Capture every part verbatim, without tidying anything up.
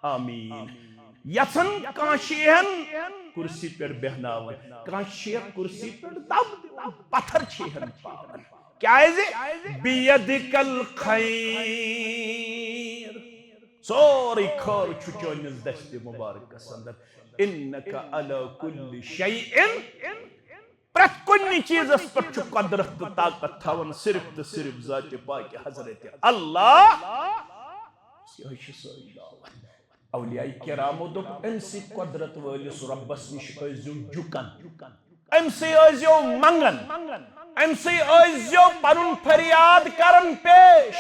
آمین۔ یژھن کانٛہہ شیہن کرسی پٮ۪ٹھ بیہناوان، کانٛہہ شیخ کرسی پٮ۪ٹھ دب دِوان، پتھر چھِ ہن پاوان۔ کیازِ؟ بیدک الخیر، سورُے خٲر چھُ چٲنِس دستِ مبارکس اندر۔ انک علی کل شیء، پرٛٮ۪تھ کُنہِ چیٖزس پٮ۪ٹھ چھُ قدرت تہٕ طاقت تھاوان صرف تہٕ صرف ذاتِ پاکِ حضرت اللہ۔ یِہوٚے چھُ سٲری دعوت۔ اولیاء کرامو دوٚپ، أمۍ سٕے قدرت وٲلِس رۄبس نِش ٲسۍزیو جُکن، أمۍ سٕے ٲسۍزیو منٛگن، أمۍ سٕے ٲسۍزیو پنُن فریاد کران پیش۔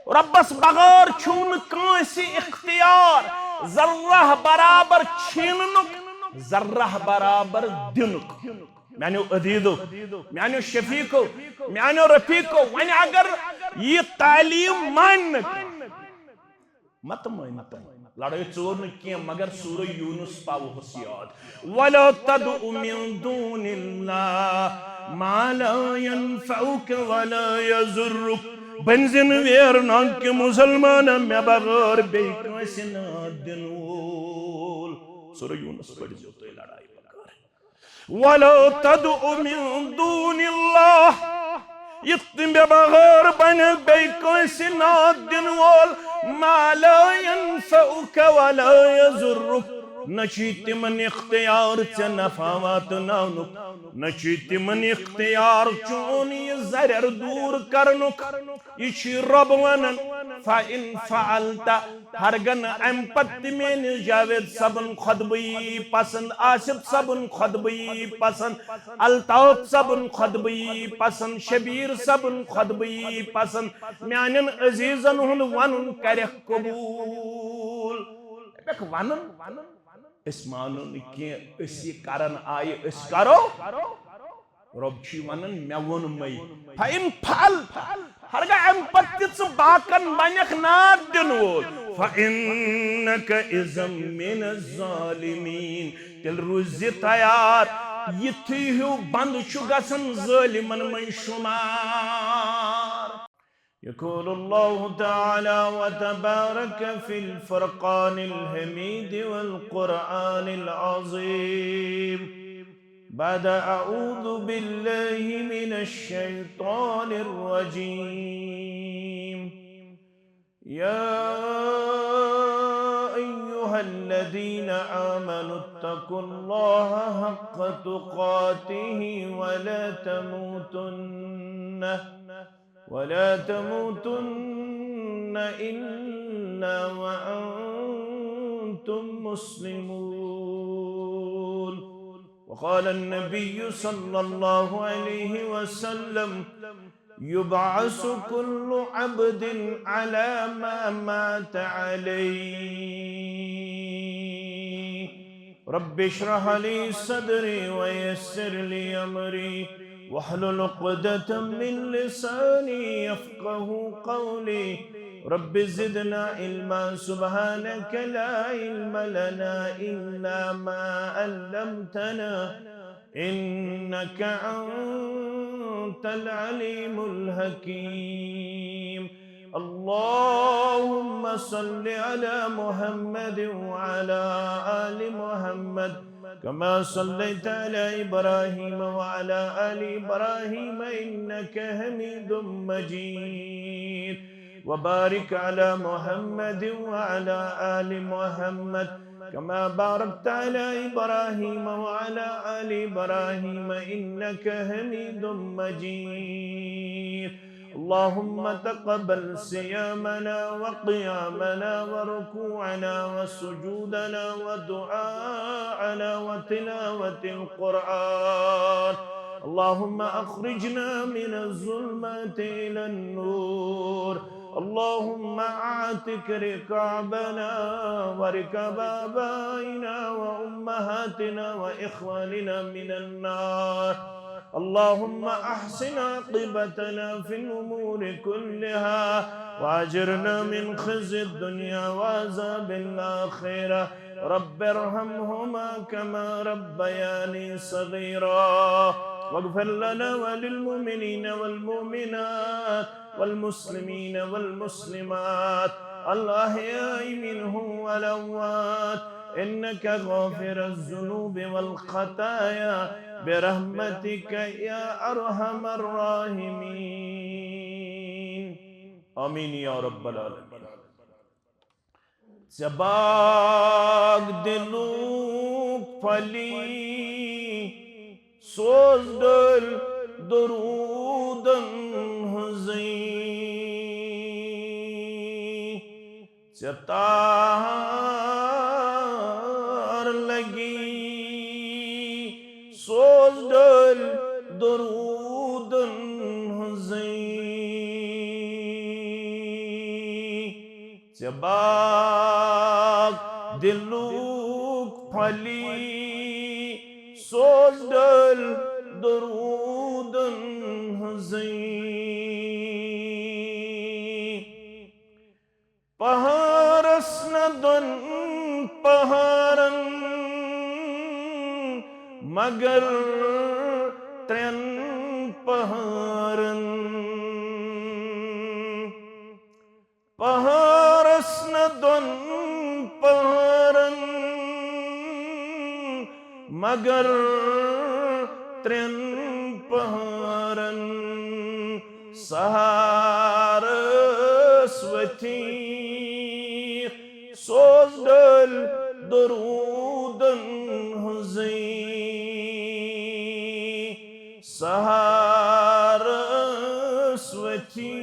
رۄبس بغٲر چھُنہٕ کٲنٛسہِ اختیار ذرہ برابر چھیننُک، ذرہ برابر دِنُک۔ میانیو عزیزو، میانیو شفیقو، میانیو رفیقو، وۄنۍ اگر یہِ تعلیٖم مانہِ نہٕ کانٛہہ، مت مٲنۍ تو، لڑٲے ژور نہٕ کینٛہہ، مگر سورہ یونس پاوہوس یاد۔ ولا تدع من دون اللہ ما لا ينفعك ولا يضرك۔ بٔنۍ زِ نہٕ ویرناگ کہِ مسلمانہ مےٚ بغٲر بیٚیہِ کٲنٛسہِ ناد دِنہٕ وول۔ سورہ یونس پٔرۍزیو تُہۍ لڑایہِ بغٲر۔ ولا تدع من دون اللہ، یُتھ نہٕ مےٚ بغٲر بنہِ بیٚیہِ کٲنٛسہِ ناد دِنہٕ وول، ما لا ينفعك ولا يضرك، نہ چھُے تِمن اختیار ژےٚ نفع واتناونُک، نہ چھُے تِمن اختیار چون یہِ ضرر دوٗر کرنُک۔ یہِ چھُ رۄب ونان، فَإِن فَعَلْتَ، ہرگن امہِ پتہٕ تہِ میٲنِس جاوید صٲبن خطبہٕ یی پسند، آصف صٲبن خطبہٕ یی پسند، الطاف صٲبن خطبہٕ یی پسند، شبیر صٲبن خطبہٕ یی پسند، میانٮ۪ن عزیزن ہُنٛد ونُن کرکھ قبول۔ دپکھ ونُن، أسۍ مانو نہٕ کینٛہہ، أسۍ یہِ کرن آیہِ، أسۍ کرو۔ رۄب چھُ ونان، مےٚ ووٚنمَے، فَإِن فَعَلْتَ، ہرگاہ امہِ پتہٕ تہِ ژٕ باقن بنکھ ناد دِنہٕ وول، فَإِنَّكَ إِذًا مِنَ الظَّالِمِينَ، تیٚلہِ روٗزِ تیار، یِتھُے ہیوٗ بنٛد چھُ گژھان ظٲلمن منٛز شُمار۔ يقول الله تعالى وتبارك في الفرقان الحميد والقرآن العظيم بعد أعوذ بالله من الشيطان الرجيم. يا أيها الذين آمنوا اتقوا الله حق تقاته ولا تموتن ولا تموتن إلا وأنتم مسلمون. وقال النبي صلى الله عليه وسلم: يبعث كل عبد على ما مات عليه. رب اشرح لي صدري ويسر لي أمري واحلل عقدة من لساني يفقه قولي. رب زدنا علما، سبحانك لا علم لنا إلا ما علمتنا إنك أنت العليم الحكيم. اللهم صل على محمد وعلى آل محمد كما صليت على إبراهيم وعلى آل إبراهيم إنك حميد مجيد. وبارك على محمد وعلى آل محمد كما باركت على إبراهيم وعلى آل إبراهيم إنك حميد مجيد. اللهم تقبل صيامنا وقيامنا وركوعنا وسجودنا ودعاءنا وتلاوة القرآن. اللهم أخرجنا من الظلمات إلى النور. اللهم أعتق رقابنا ورقاب آبائنا وأمهاتنا وإخواننا من النار. اللهم أحسن عاقبتنا في الأمور كلها وأجرنا من خزي الدنيا وعذاب الآخرة. رب ارحمهما كما ربياني صغيرا. واغفر لنا وللمؤمنين والمؤمنات والمسلمين والمسلمات. الأحياء منهم والأموات، إنك غافر الذنوب والخطايا برحمتك يا أرحم الراحمين. آمين يا رب العالمين. ژےٚ باغ دِلُک پھۄلی، سوز ڈٔلۍ دروٗدن ہٕنٛزٕے۔ ژےٚ تار لگی، سوز ڈٔلۍ دروٗدن ہٕنٛزٕے۔ ژےٚ باغ دِلُک پھۄلی، سوز ڈٔلۍ دروٗدن ہٕنٛزٕے۔ پہارس نہ دۄن پہارن، مگر ترٛٮ۪ن پہارن۔ پہارس نہ دۄن پہارن، مگر ترٛٮ۪ن پہارن۔ سہارس وتھی، سوز ڈٔلۍ دروٗدن ہٕنٛزٕے۔ سہارس وتھی،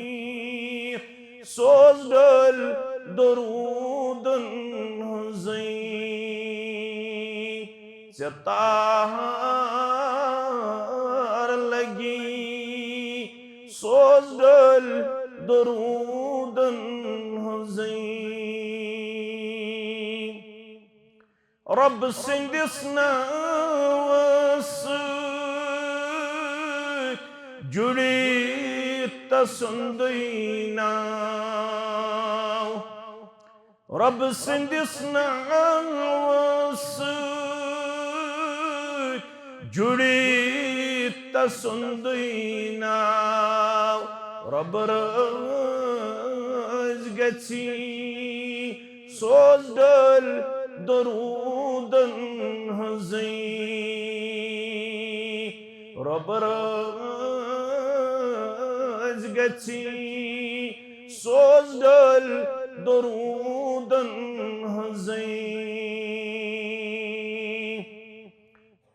سوز ڈٔلۍ دروٗدن ہٕنٛزٕے۔ ژےٚ تار لگی، سوز ڈٔلۍ دروٗدن ہٕنٛزٕے۔ رۄب سٕنٛدِس ناوس سۭتۍ جُڑِتھ تسُنٛدُے ناو۔ رۄب سٕنٛدِس ناوس سۭتۍ جُڑِتھ تسُنٛدُے ناو۔ رۄب رٲضۍ گژھی، سوز ڈٔلۍ دروٗدن ہٕنٛزٕے۔ رۄب رٲضۍ گژھی، سوز ڈٔلۍ دروٗدن ہٕنٛزٕے۔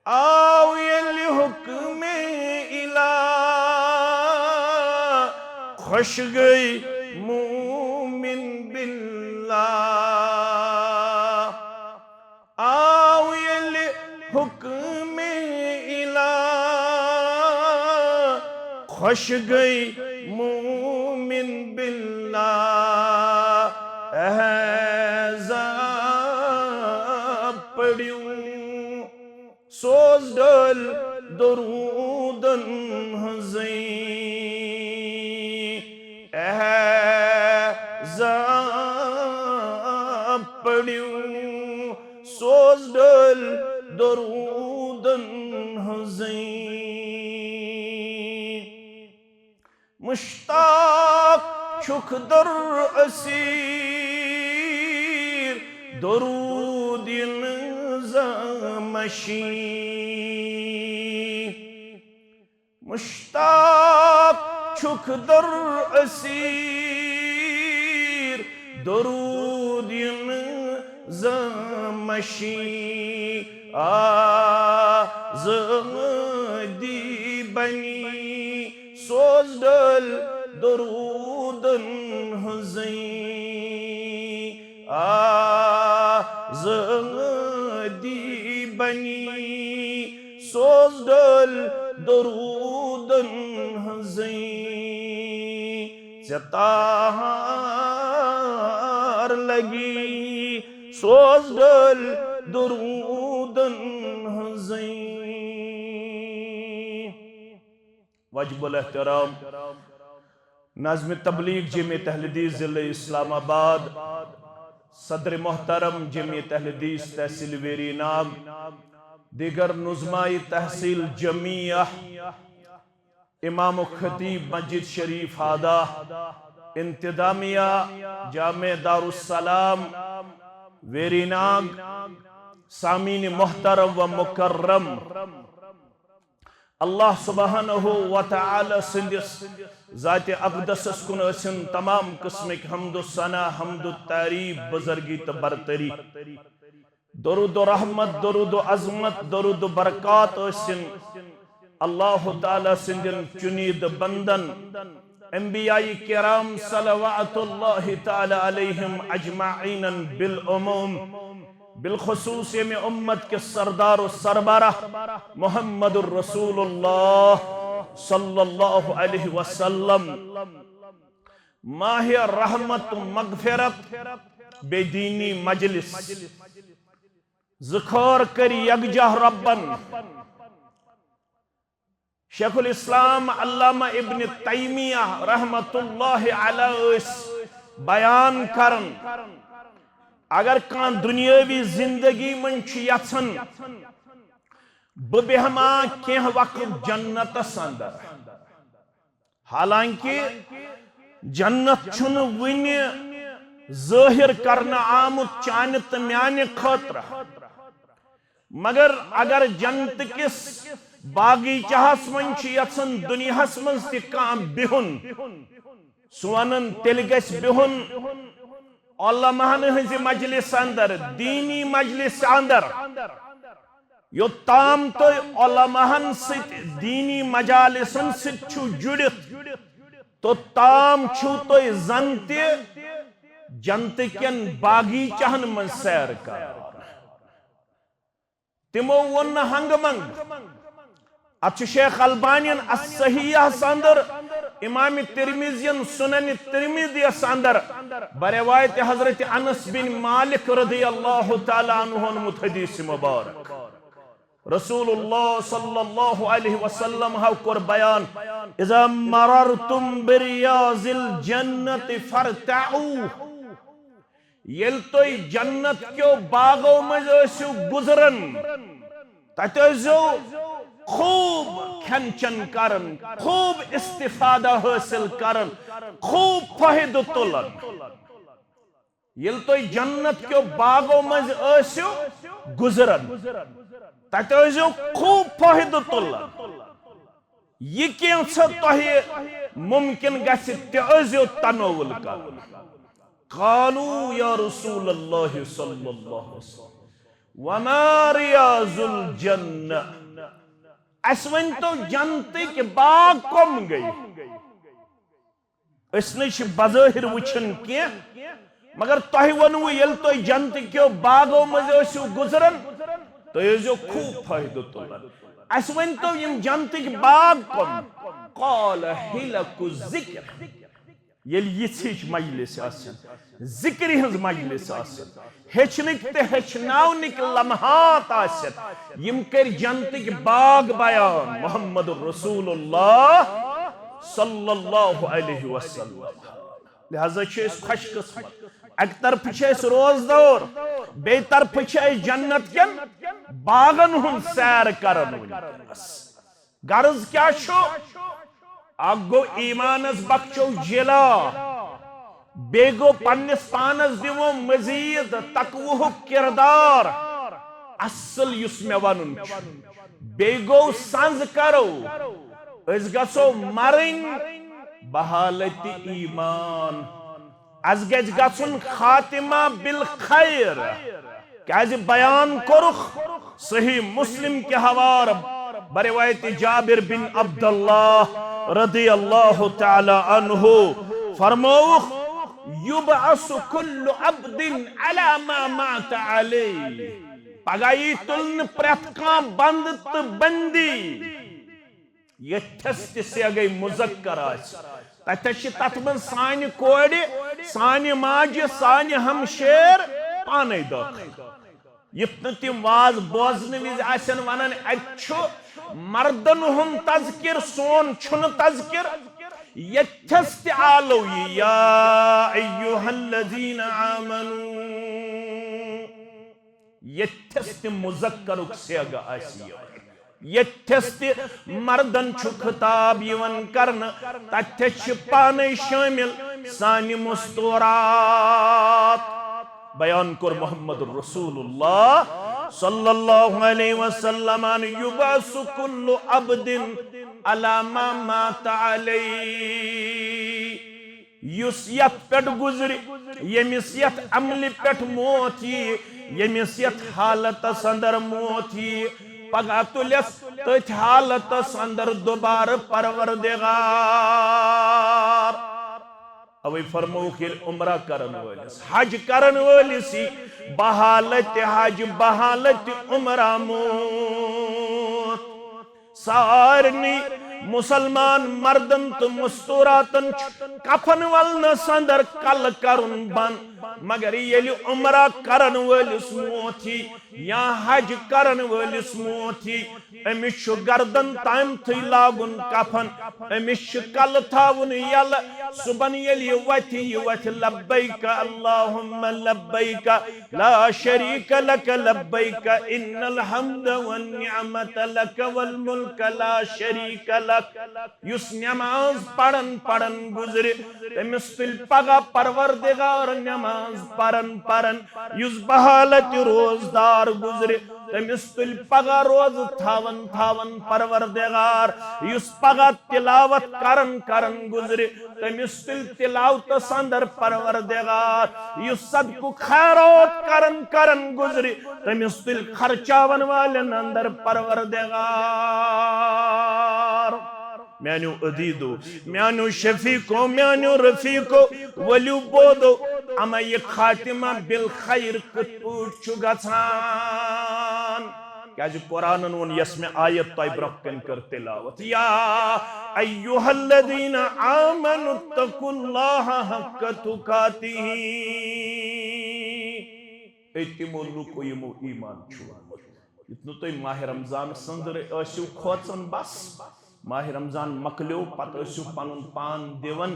آو ییٚلہِ حُکمِ الٰہ، خۄش گٔے مومِن باللہ۔ آو ییٚلہِ حُکمِ الٰہ، خۄش گٔے مومِن باللہ۔ احزاب پٔرِو، سوز ڈٔلۍ دروٗدن ہٕنٛزٕے۔ احزاب پٔرِو، سوز ڈٔلۍ دروٗدن ہٕنٛزٕے۔ مشتاق چھُکھ در اسیر، درود یِنہٕ زامشی۔ مشتاق چھُکھ در اسیر، درود یِنہٕ زامشی۔ آزٲدی بنی، سوز ڈٔلۍ دروٗدن ہٕنٛزٕے۔ آزٲدی بنی، سوز ڈٔلۍ دروٗدن ہٕنٛزٕے۔ ژےٚ تار لگی، سوز ڈٔلۍ دروٗدن ہٕنٛزٕے۔ واجب الاحترام ناظم تبلیغ جمعیت اہل حدیث ضلع اسلام آباد، صدر محترم جمعیت اہل حدیث تحصیل ویری ناگ، دیگر نظمائی تحصیل جمعیہ، امام و خطیب مسجد شریف ہادہ، انتظامیہ جامع دارالسلام ویری ناگ، سامعین محترم و مکرم، اللہ سبحانہ و تعالی سٕنٛدِس ذات اقدسس کُن ٲسِن تمام قٕسمٕکۍ حمد و ثنا، حمد و تعریف، بزرگی تہٕ برتری۔ درود و رحمت، درود و عظمت، درود و برکات ٲسِن اللہ تعالی سٕنٛدٮ۪ن چُنیٖدٕ بندن، انبیاء کرام صلوات اللہ تعالی علیہم اجمعین بالعموم، بالخصوص ییٚمہِ امت کِس سردار و سربراہ محمد الرسول اللہ صلی اللہ علیہ وسلم۔ ماہ رحمت و مغفرت بے دینی مجلس، زٕ خٲر کٔرۍ یکجاہ ربن۔ شیخ الاسلام علامہ ابن تیمیہ رحمت اللہ علیہ ٲسۍ بیان کران، اگر کانٛہہ دنیاوی زندگی منٛز چھُ یژھان بہٕ بیہما کینٛہہ وقت جنتس اندر، حالانکہ جنت چھُنہٕ وُنہِ ظٲہِر کرنہٕ آمُت چانہِ تہٕ میانہِ خٲطرٕ، مگر اگر جنت کِس باغیچہس منٛز چھُ یژھان دُنیاہس منٛز تہِ کانٛہہ بِہُن، سُہ ونان تیٚلہِ گژھِ بِہُن علماہن ہٕنٛزِ مجلس اندر، دینی مجلس اندر۔ یوٚتام تُہۍ علماہن سۭتۍ، دینی مجالسن سۭتۍ چھِو جُڑِتھ، توٚتام چھِو تُہۍ زن تہِ جنتہٕ کٮ۪ن باغیچہن منٛز سیر کران۔ تِمو ووٚن نہٕ ہنگہٕ منگہٕ۔ اتھ چھُ شیخ البانین الصحیحس اندر، امام ترمذین سنن ترمذیس اندر بروایت حضرت انس بن مالک رضی اللہ تعالی عنہ اوٚنمُت حدیث مبارک۔ رسول اللہ صلی اللہ علیہ وسلم ہو کوٚر بیان، اذا مررتم بریاض الجنت فارتعوا، ییٚلہِ تُہۍ جنت کیو باغو منٛز ٲسِو گُزران، تتہِ ٲسۍزیو خوب کھٮ۪ن چٮ۪ن کران، خوب استفادہ حٲصِل کران، خوب فٲیدٕ تُلان۔ ییٚلہِ تُہۍ جنت کیو باغو منٛز ٲسِو گُزران، تتہِ ٲسۍزیو خوب فٲیدٕ تُلان۔ یہِ کینٛژھا تۄہہِ مُمکِن گژھِ، تہِ ٲسۍزیو تناول کران۔ قالوا یا رسول اللہ صلی اللہ علیہ وسلم، وما ریاض الجنہ؟ اسہِ ؤنۍ تو، جنتٕکۍ باغ کۄم گٔے؟ أسۍ نَے چھِ بظٲہِر وٕچھان کینٛہہ، مگر تۄہہِ ووٚنوُ، ییٚلہِ تُہۍ جنتہٕ کیو باغو منٛز ٲسِو گُزران، تُہۍ ٲسۍزیو خوٗب فٲیدٕ تُلان۔ اَسہِ ؤنۍ تو، یِم جنتٕکۍ باغ کٕم؟ قال حلق الذکر۔ ییٚلہِ یِژھ ہِش مجلس آسن، ذِکرِ ہٕنٛز مجلس آسن، ہیٚچھنٕکۍ تہٕ ہیٚچھناونٕکۍ لمحات آسن، یِم کٔرۍ جنتٕکۍ باغ بیان محمد رسول اللہ صلی اللہ علیہ وسلم۔ لہذا چھِ أسۍ خۄش قسمت، اَکہِ طرفہٕ چھِ أسۍ روزدار، بیٚیہِ طرفہٕ چھِ أسۍ جنت کٮ۪ن باغن ہُنٛد سیر کران وٕنکیٚنس۔ غرض کیٛاہ چھُ؟ اکھ گوٚو ایمانس بخچو جلا، بیٚیہِ گوٚو پننِس پانس دِمو مزید تقوہُک کردار اصل یُس مےٚ ونُن چھُ۔ بیٚیہِ گوٚو سنٛز کرو، أسۍ گژھو مرٕنۍ بحالت ایمان۔ از گژھِ گژھُن خاتمہ بالخیر۔ کیازِ بیان کوٚرُکھ صحیح مسلم کہِ حوالہٕ بروایت جابر بن عبداللہ رضی اللہ تعالی عنہ فرمووُکھ، یبعث کل عبد علی ما مات علیہ۔ پگاہ یی تُلنہٕ پرٛٮ۪تھ کانٛہہ بندٕ تہٕ بندی۔ یتھس تہِ سیگے مذکر آسہِ، تتھس چھِ تتھ منٛز سانہِ کورِ، سانہِ ماجہِ، سانہِ ہمشیر پانے دٲخل۔ یُتھ نہٕ تِم واز بوزنہٕ وِزِ آسن ونان، اتہِ چھُ مردن ہُنٛد تذکر، سون چھُنہٕ تذکر۔ یتھس تہِ آلو یہِ، یا ایھا الذین آمنو۔ یتھس تہِ مذکرُک صیغہ آسہِ یِوان، یتھس تہِ مردن چھُ خطاب یِوان کرنہٕ، تتھس چھِ پانے شٲمِل سانہِ مستورات۔ بیان کوٚر محمد رسول اللہ صلی اللہ علیہ وسلمن، یبعث کل عبد علی ما مات علیہ۔ یُس یتھ پٮ۪ٹھ گُزرِ، ییٚمِس یتھ عملہِ پٮ۪ٹھ موت یی، ییٚمِس یتھ حالتس اندر موت یی، پگاہ تُلٮ۪س تٔتھۍ حالتس اندر دوبارٕ پروردگار۔ اوے فرمووُکھ، ییٚلہِ عمرہ کرن وٲلِس، حج کرن وٲلِس یی بحالت حج، بحالت عمرہ موت۔ سارنٕے مسلمان مردن تہٕ مستوراتن چھُ کفن ولنس اندر کلہٕ کرُن بند، مگر ییٚلہِ عمرہ کرن وٲلِس موت یی یا حج کرن وٲلِس موت یی، أمِس چھُ گردن تام تھٕے لاگُن کفن، أمِس چھُ کلہٕ تھاوُن یلہٕ۔ صبحن ییٚلہِ یہِ وتھِ، یہِ وتھِ لبیک اللہم لبیک، لا شریک لک لبیک، ان الحمد والنعمت لک والملک لا شریک لک۔ یُس نماز پرن پرن گُزرِ، تٔمِس تُلہِ پگاہ پروردگار نماز پرن پرن۔ یُس بحالت روزدار گُزرِ، تٔمِس تُلہِ پگاہ روزٕ تھاون تھاون پروردگار۔ یُس پگاہ تلاوت کرن کرن گُزرِ، تٔمِس تُلہِ تلاوتس اندر پروردگار۔ یُس صدقہٕ خیرات کرن کرن گُزرِ، تٔمِس تُلہِ خرچاون والٮ۪ن اندر پروردگار۔ میانیو عزیزو، میانیو شفیقو، میانیو رفیقو، ؤلِو بوزو، اما یہِ خاتمہ بالخیر کِتھ پٲٹھۍ چھُ گژھان؟ کیازِ قرآنن ووٚن، یۄس مےٚ آیت تۄہہِ برونٛہہ کنہِ کٔر تلاوت، یا ایھا الذین آمنوا اتقوا اللہ حق تقاتہ۔ اے تِمو لوٗکو یِمو ایمان چھُ اوٚنمُت، یُتھ نہٕ تُہۍ ماہِ رمضان سٕنٛدرٕ ٲسِو کھوژان۔ بس، ماہِ رمضان مۄکلیو، پتہٕ ٲسِو پنُن پان دِوان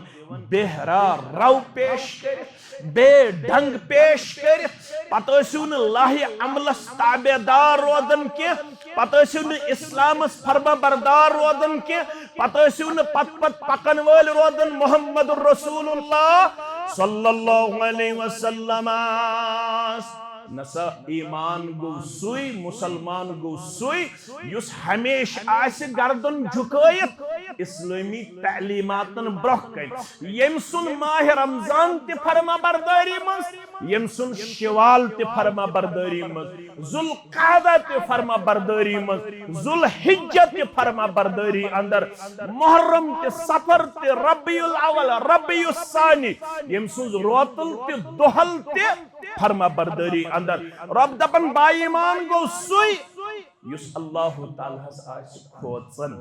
بے را رو پیش کٔرِتھ، بے ڈنگ پیش کٔرِتھ۔ پتہٕ ٲسِو نہٕ لاہہِ عملس تابع دار روزان کینٛہہ، پتہٕ ٲسِو نہٕ اسلامس فرما بردار روزان کینٛہہ، پتہٕ ٲسِو نہٕ پتہٕ پتہٕ پکن وٲلۍ روزان محمد رسول اللہ صلی اللہ علیہ وسلمس۔ نسا ایمان گوٚو سُے، مسلمان گوٚو سُے، یُس ہمیشہٕ آسہِ گردن جھُکٲیِتھ اسلٲمی تعلیٖماتن برونٛہہ کنہِ، ییٚمۍ سُنٛد ماہِ رمضان تہِ فرما بردٲری منٛز، ییٚمۍ سُنٛد شوال تہِ فرما بردٲری منٛز، ذوالقعدہ تہِ فرما بردٲری منٛز، ذوالحجہ تہِ فرما بردٲری اندر، محرم تہِ، صفر تہِ، ربیع الاول، ربیع الثانی، ییٚمۍ سُنٛد روتل تہِ، دۄہل تہِ فرما بردٲری اندر۔ رب دپان، با ایمان گوٚو سُے، یُس اللہ تعالیٰ ہس آسہِ کھوژان،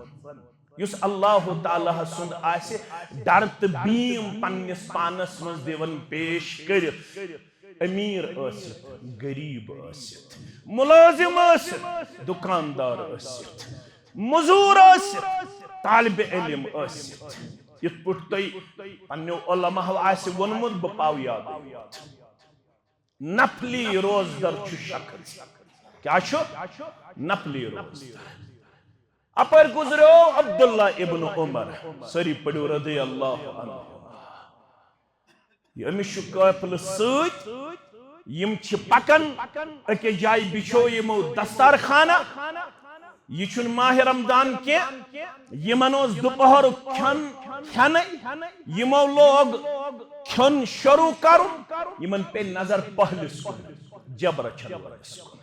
یُس اللہ تعالیٰ ہس سُنٛد آسہِ ڈر تہٕ بیٖم پننِس پانس منٛز دِوان پیش کٔرِتھ، امیر ٲسِتھ، غریب ٲسِتھ، مُلٲزِم ٲسِتھ، دُکاندار ٲسِتھ، مٔزوٗر ٲسِتھ، طالب علم ٲسِتھ، یِتھ پٲٹھۍ تۄہہِ پننیو علماء آسہِ ووٚنمُت، بہٕ پاو یاد۔ نفلی روزدر چھُ شخص۔ کیٛاہ چھُ؟ نفلی روزدر۔ اپٲرۍ گُزریو عبداللہ ابن عمر، سٲری پٔرِو رضی اللہ عنہ۔ یہِ أمِس چھُ قٲفلہٕ سۭتۍ، یِم چھِ پکان، أکِس جایہِ بِچھو یِمو دستارخانہ۔ یہِ چھُنہٕ ماہِ رمضان کینٛہہ، یِمن اوس دُپہرُک کھٮ۪ن کھٮ۪نٕے، یِمو لوگ کھیوٚن شروع کرُن، یِمن پیٚیہِ نظر پہلِس کُن، جبرہ چھَنہٕ وٲلِس کُن۔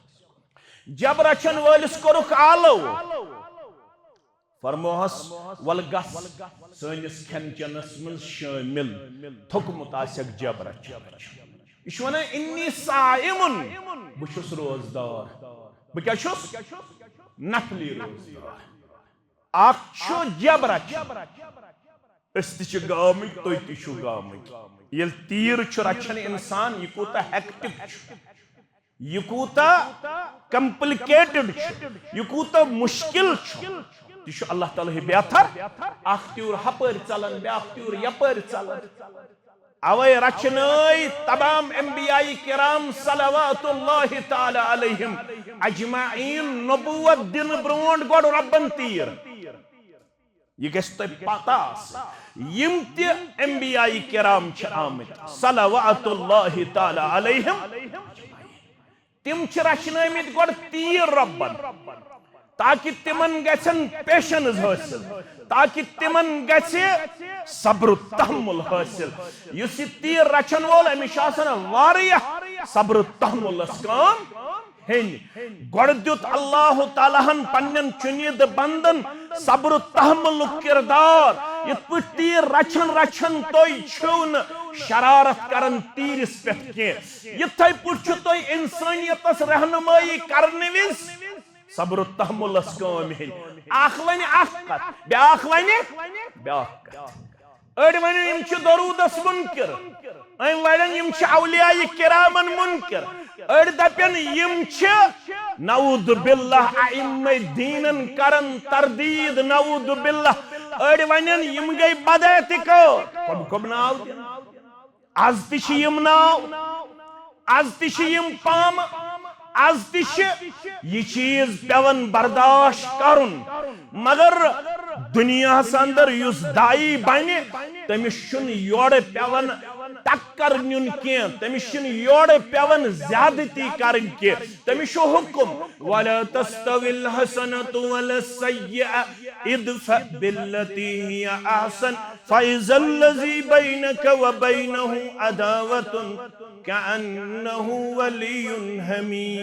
جبرہ چھَنہٕ وٲلِس کوٚرُکھ آلو۔ فرموہس، "ولہٕ گژھ سٲنِس کھٮ۪ن چٮ۪نس منٛز شٲمِل، تھوٚکمُت آسٮ۪کھ جبرہ چٮ۪نٕچ۔" یہِ چھُ ونان، "انی صائم، بہٕ چھُس روزدار۔" بہٕ کیٛاہ چھُس؟ نفلی روزدار۔ اکھ چھُ جبرہ چٮ۪ن۔ أسۍ تہِ چھِ گامٕکۍ، تُہۍ تہِ چھِو گامٕکۍ۔ ییٚلہِ تیٖر چھُ رچھان انسان، یہِ کوٗتاہ ہیکٹک چھُ۔ یہِ کوٗتاہ کمپلیکیٹڈ چھُ، یہِ کوٗتاہ مُشکِل چھُ، تہِ چھُ اللہ تعالیٰ ہٕے بہتر۔ اکھ تیوٗر ہپٲرۍ ژلان، بیٛاکھ تیوٗر یپٲرۍ ژلان۔ اوے رچھنٲے تمام انبیاء کرام صلوات اللہ تعالیٰ علیہم اجمعین نبوت دِنہٕ برونٛٹھ گۄڈٕ رۄبن تیٖر۔ یہِ گژھِ تۄہہِ پتہ آسٕنۍ، یِم تہِ انبیاء کرام چھِ آمٕتۍ، صلوات اللہ تعالیٰ علیہم، تِم چھِ رچھنٲومٕتۍ گۄڈٕ تیٖر رۄبن، تاکہِ تِمن گژھن پیشنز حٲصِل، تاکہِ تِمن گژھِ صبر و تحمل حٲصِل۔ یُس یہِ تیٖر رچھن وول، أمِس چھِ آسان واریاہ صبر و تحملس کٲم ہیٚنۍ۔ گۄڈٕ دیُت اللہ تعالیٰ ہن پننٮ۪ن چُنیٖدٕ بندن صبر و تحملُک کردار۔ یِتھ پٲٹھۍ تیٖر رچھن رچھن تُہۍ چھِو نہٕ شرارت کران تیٖرِس پٮ۪ٹھ کینٛہہ، یِتھے پٲٹھۍ چھُ تۄہہِ انسٲنیتس رہنمٲیی کرنہٕ وِزِ صبر و تحملس کٲم ہیٚنۍ۔ اکھ ونہِ اکھ کتھ، بیاکھ ونہِ بیاکھ کتھ۔ أڑۍ ونن یِم چھِ درودس منکر، أمۍ ونن یِم چھِ اولیاء کرامن منکر، أڑۍ دپن یِم چھِ نعوذ باللہ ائمہ دینن کرن تردید، نعوذ باللہ۔ أڑۍ ونن یِم گٔے بدعتکار۔ کم کم ناو دِن؟ از تہِ چھِ یِم ناو، از تہِ چھِ یِم پامہٕ، از تہِ چھِ یہِ چیٖز پٮ۪وان برداشت کرُن۔ مگر دُنیاہس اندر یُس داعی بنہِ، تٔمِس چھُنہٕ یورٕ پٮ۪وان ٹکر نیُن کینٛہہ، تٔمِس چھُنہٕ یورٕ پٮ۪وان زیادتی کرٕنۍ کینٛہہ۔ تٔمِس چھُ حُکم، ولا تستوی الحسنة ولا السیئة، ادفع بالتي هي احسن، فإذا الذي بينك وبينه عداوة كأنه ولي حميم۔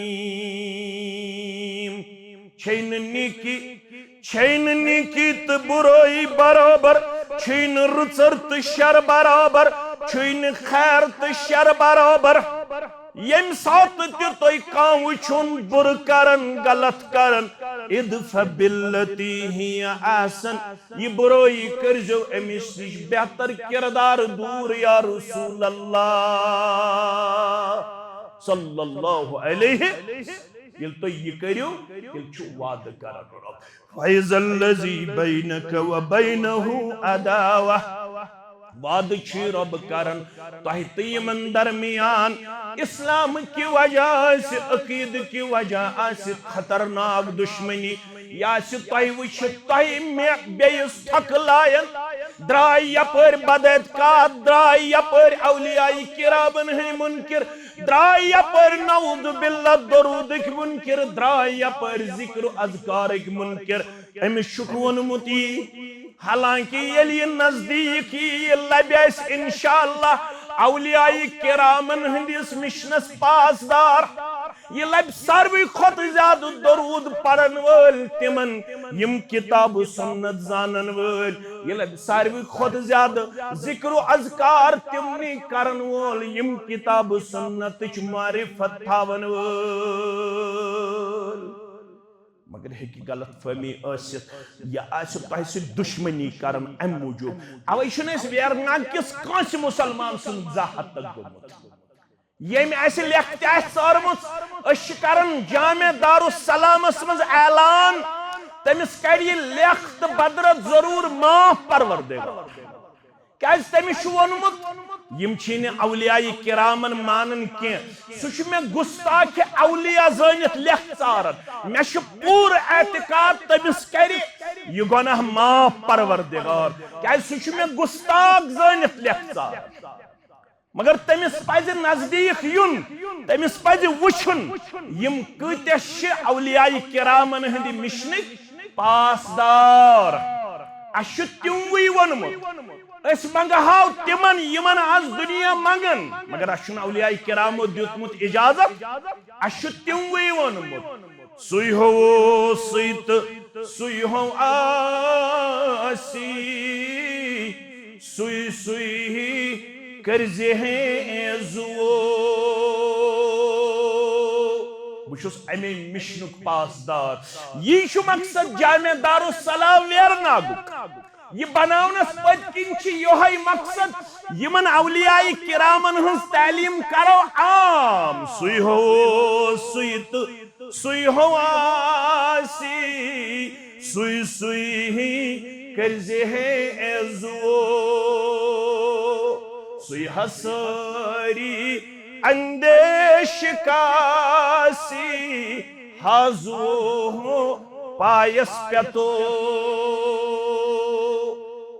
چھے نہٕ نیکی، چھے نہٕ نیکی تہٕ بُرٲیی برابر، چھُے نہٕ رٕژر تہٕ شر برابر، چھُے نہٕ خیر تہٕ شر برابر۔ ییٚمہِ ساتہٕ تہِ تُہۍ کانٛہہ وٕچھُن بُرٕ کران، غلط کران، ادفع بالتی ہی احسن، یہِ بُرٲیی کٔرزیو أمِس نِش بہتر کردار دوٗر، یا رسول اللہ صلی اللہ علیہ۔ ییٚلہِ تُہۍ یہِ کٔرِو، تیٚلہِ چھُ وعدٕ کران رۄب۔ فإذا الذي بينك وبينه عداوة۔ وعدٕ چھُ رۄب کران تۄہہِ تہٕ یِمن درمیان اسلام کہِ وجہ آسہِ، عقیدٕ کہِ وجہ آسہِ خطرناک دشمنی، یہِ آسہِ تۄہہِ وٕچھِتھ تۄہہِ مےٚ بیٚیِس تھۄکہٕ لایَن۔ درٛاے یپٲرۍ بدعت کار، درٛاے یپٲرۍ اولیاء کرامن ہٕنٛدۍ منکر، درٛاے یپٲرۍ نعوذ باللہ درودٕکۍ منکر، درٛاے یپٲرۍ ذکر و اذکارٕکۍ منکر۔ أمِس چھُکھ ووٚنمُت یی، حالانکہ ییٚلہِ یہِ نزدیٖک یی، یہِ لبہِ اَسہِ انشاءاللہ اولیاء کرامن ہٕنٛدِس مِشنس پاسدار۔ یہِ لبہِ ساروٕے کھۄتہٕ زیادٕ درود پرن وٲلۍ تِمن، یِم کتاب و سنت زانن وٲلۍ۔ یہِ لبہِ ساروٕے کھۄتہٕ زیادٕ ذکر و اذکار تِمنٕے کرن وول، یِم کتاب و سنتٕچ معرفت تھاون وٲلۍ۔ مگر ہیٚکہِ غلط فہمی ٲسِتھ، یہِ آسہِ تۄہہِ سۭتۍ دُشمنی کران امہِ موٗجوٗب۔ اوے چھُنہٕ أسۍ ویرناگ کِس کٲنٛسہِ مُسلمان سُنٛد زانٛہہ ہتک گوٚمُت۔ ییٚمۍ اسہِ لیکھ تہِ آسہِ ژٲرمٕژ، أسۍ چھِ کران جامع دارالسلامس منٛز اعلان، تٔمِس کرِ یہِ لیکھ تہٕ بدرت ضروٗر معاف پروردگار۔ کیازِ تٔمِس چھُ ووٚنمُت، یِم چھِنہٕ اولیاء کرامن مانان کینٛہہ۔ سُہ چھُ مےٚ گستاخ اولیاء زٲنِتھ لیکھ ژاران۔ مےٚ چھُ پوٗرٕ اعتقاد تٔمِس کرِ یہِ گۄناہ معاف پروردگار، کیازِ سُہ چھُ مےٚ گستاخ زٲنِتھ لیکھ ژاران۔ مگر تٔمِس پزِ نزدیٖک یُن، تٔمِس پزِ وٕچھُن، یِم کۭتیاہ چھِ اولیاء کرامن ہٕنٛدِ مِشنٕکۍ پاسدار۔ اَسہِ چھُ تِموٕے ووٚنمُت، أسۍ منٛگہاو تِمن، یِمن از دُنیا منٛگن، مگر اَسہِ چھُنہٕ اولیاء کرامو دیُتمُت اجازت۔ اَسہِ چھُ تِموٕے ووٚنمُت، سُے ہوو سُے تہٕ سُے ہو آسی، سُے سُے کٔرزِ ہے زُوو۔ بہٕ چھُس اَمے مِشنُک پاسدار۔ یی چھُ مقصد جامع دارالسلام ویرناگُک۔ یہِ بناونس پٔتۍ کِنۍ چھِ یِہوٚے مقصد، یِمن اولیاء کرامن ہٕنٛز تعلیٖم کرو عام۔ سُے ہوو سُے تہٕ سُے ہو آسی، سُے سُے ہی کٔرزِ ہے اے زُوو۔ سُے ہا سٲری اندیش کاسی، ہا زُوو پایس پٮ۪تو۔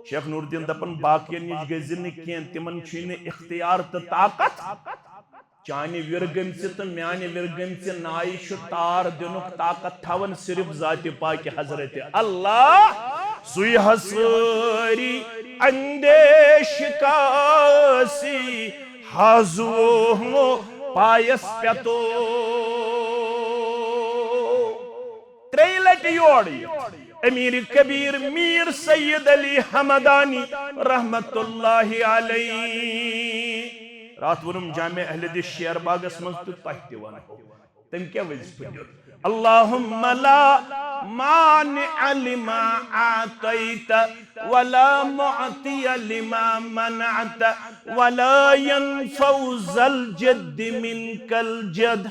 شیخ نور الدین دپان، باقین نِش گٔژھۍ نہٕ کینٛہہ، تِمن چھُے نہٕ اختیار تہٕ طاقت۔ چانہِ وِرگٔمژِ تہٕ میانہِ وِرگٔمژِ نایہِ چھُ تار دِنُک طاقت تھاوان صرف ذاتِ پاکِ حضرت اللہ۔ سُے ہسٲری اندیش کاسی حاضو ہو پایس پتو۔ ترٛیٚیہِ لٹہِ یور یہِ امیر کبیر میر سید علی حمدانی رحمت اللہ علیہ۔ راتھ ووٚنُم جامع اہل حدیث شیر باغس منٛز تہٕ تۄہہِ تہِ ونہو۔ تٔمۍ کیٛاہ وظیفہٕ دیُت؟ اللہم لا مانع لما اعطیت ولا معطی لما منعت ولا ينفع ذا الجد منك الجد۔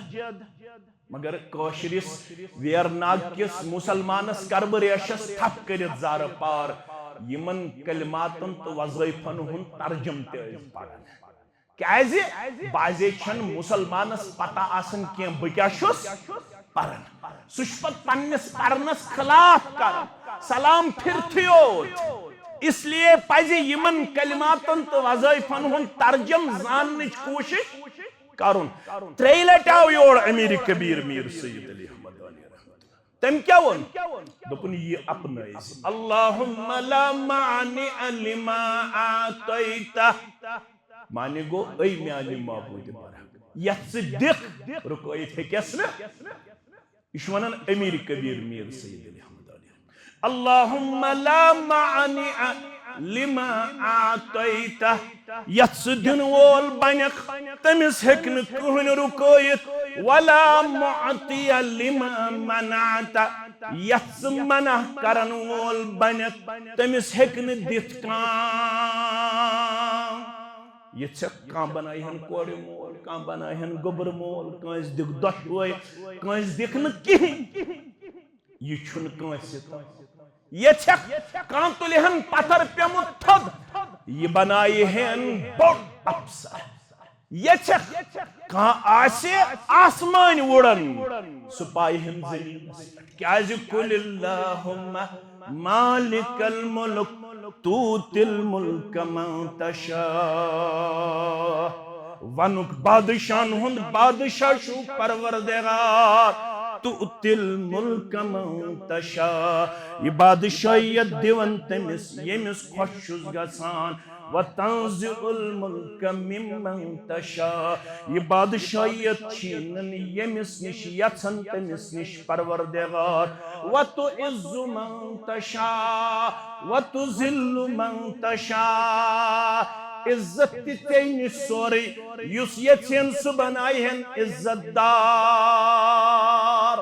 مگر کٲشرِس ویرناگ کِس مسلمانس کربہٕ ریشس تھپھ کٔرِتھ زارٕ پار، یِمن کلماتن تہٕ وظٲیفن ہُنٛد ترجم تہِ ٲسۍ پران۔ کیازِ؟ بعضے چھنہٕ مسلمانس پتہ آسان کینٛہہ بہٕ کیٛاہ چھُس پران۔ سُہ چھُ پتہٕ پننِس پرنس خلاف کران۔ سلام پھرتھٕے یوت۔ اس لیے پزِ یِمن کلماتن تہٕ وظٲیفن ہُنٛد ترجم زاننٕچ کوٗشش کرُن۔ ترٛیٚیہِ لٹہِ آو یور امیر کبیر میر سید علی احمد علی رحمت اللہ۔ تٔمۍ کیٛاہ ووٚن؟ دوٚپُن، یہِ اپنٲوۍ زِ۔ اللہم لا مانع لما اعطیت۔ معنی گوٚو، اے میانہِ معبوٗدِ برحق، یتھ ژٕ دِکھ، رُکٲیِتھ ہیٚکٮ۪س نہٕ۔ یہِ چھُ ونان امیر کبیر میر سید علی احمد علی۔ اللہم لا مانع لما اعطیت، یتھ ژٕ دِنہٕ وول بنکھ، تٔمِس ہیٚکہِ نہٕ کٕہٕنۍ رُکٲیِتھ۔ ولا معطی لما منعت، یتھ ژٕ منع کرن وول بنکھ، تٔمِس ہیٚکہِ نہٕ دِتھ کانٛہہ۔ یہِ ژےٚ کانٛہہ بنایہِ ہن کورِ مول، کانٛہہ بنایہِ ہن گوٚبرٕ مول، کٲنٛسہِ دِکھ دۄشوے، کٲنٛسہِ دِکھ نہٕ کِہیٖنۍ۔ یہِ چھُنہٕ کٲنٛسہِ تام۔ یہِ ژےٚ کانٛہہ تُلہِ ہن پتھر پیوٚمُت تھوٚد، یہِ بنایہِ ہن بوٚڑ افسر۔ یہِ ژےٚ کانٛہہ آسہِ آسمانۍ وُڑن، سُہ پایہِ ہن زٔمیٖنس پٮ۪ٹھ۔ کیازِ؟ قل اللہم مالک الملک تؤتی الملک من تشاء۔ ونُک بادشاہن ہُنٛد بادشاہ چھُ پروردگار، تؤتی الملک من تشاء۔ یہِ بادشاہیت دِوان تٔمِس ییٚمِس خۄش چھُس گژھان۔ وتنزع الملک ممن تشاء۔ یہِ بادشاہیت چھینن ییٚمِس نِش یژھن تٔمِس نِش پروردگار۔ وتعز من تشاء وتذل من تشاء۔ عزت تہِ ژےٚ نِش سورُے، یُس یژھن سُہ بنایہن عزت دار۔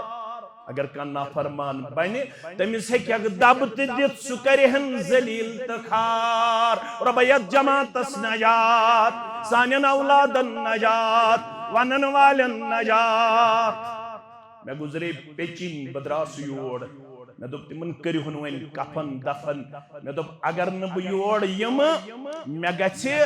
اگر کانٛہہ نافرمان بنہِ، تٔمِس ہیٚکہِ اکھ دب تہِ دِتھ، سُہ کرِ ہن ذلیل تہٕ خوار۔ رۄبا، یتھ جماعتس نجات، سانٮ۪ن اولادن نجات، ونن والٮ۪ن نجات۔ مےٚ گُزرے پیچِنۍ، بہٕ درٛاس یور۔ مےٚ دوٚپ تِمن، کٔرِہُن وۄنۍ کفن دفن۔ مےٚ دوٚپ، اگر نہٕ بہٕ یور یِمہٕ، مےٚ گژھِ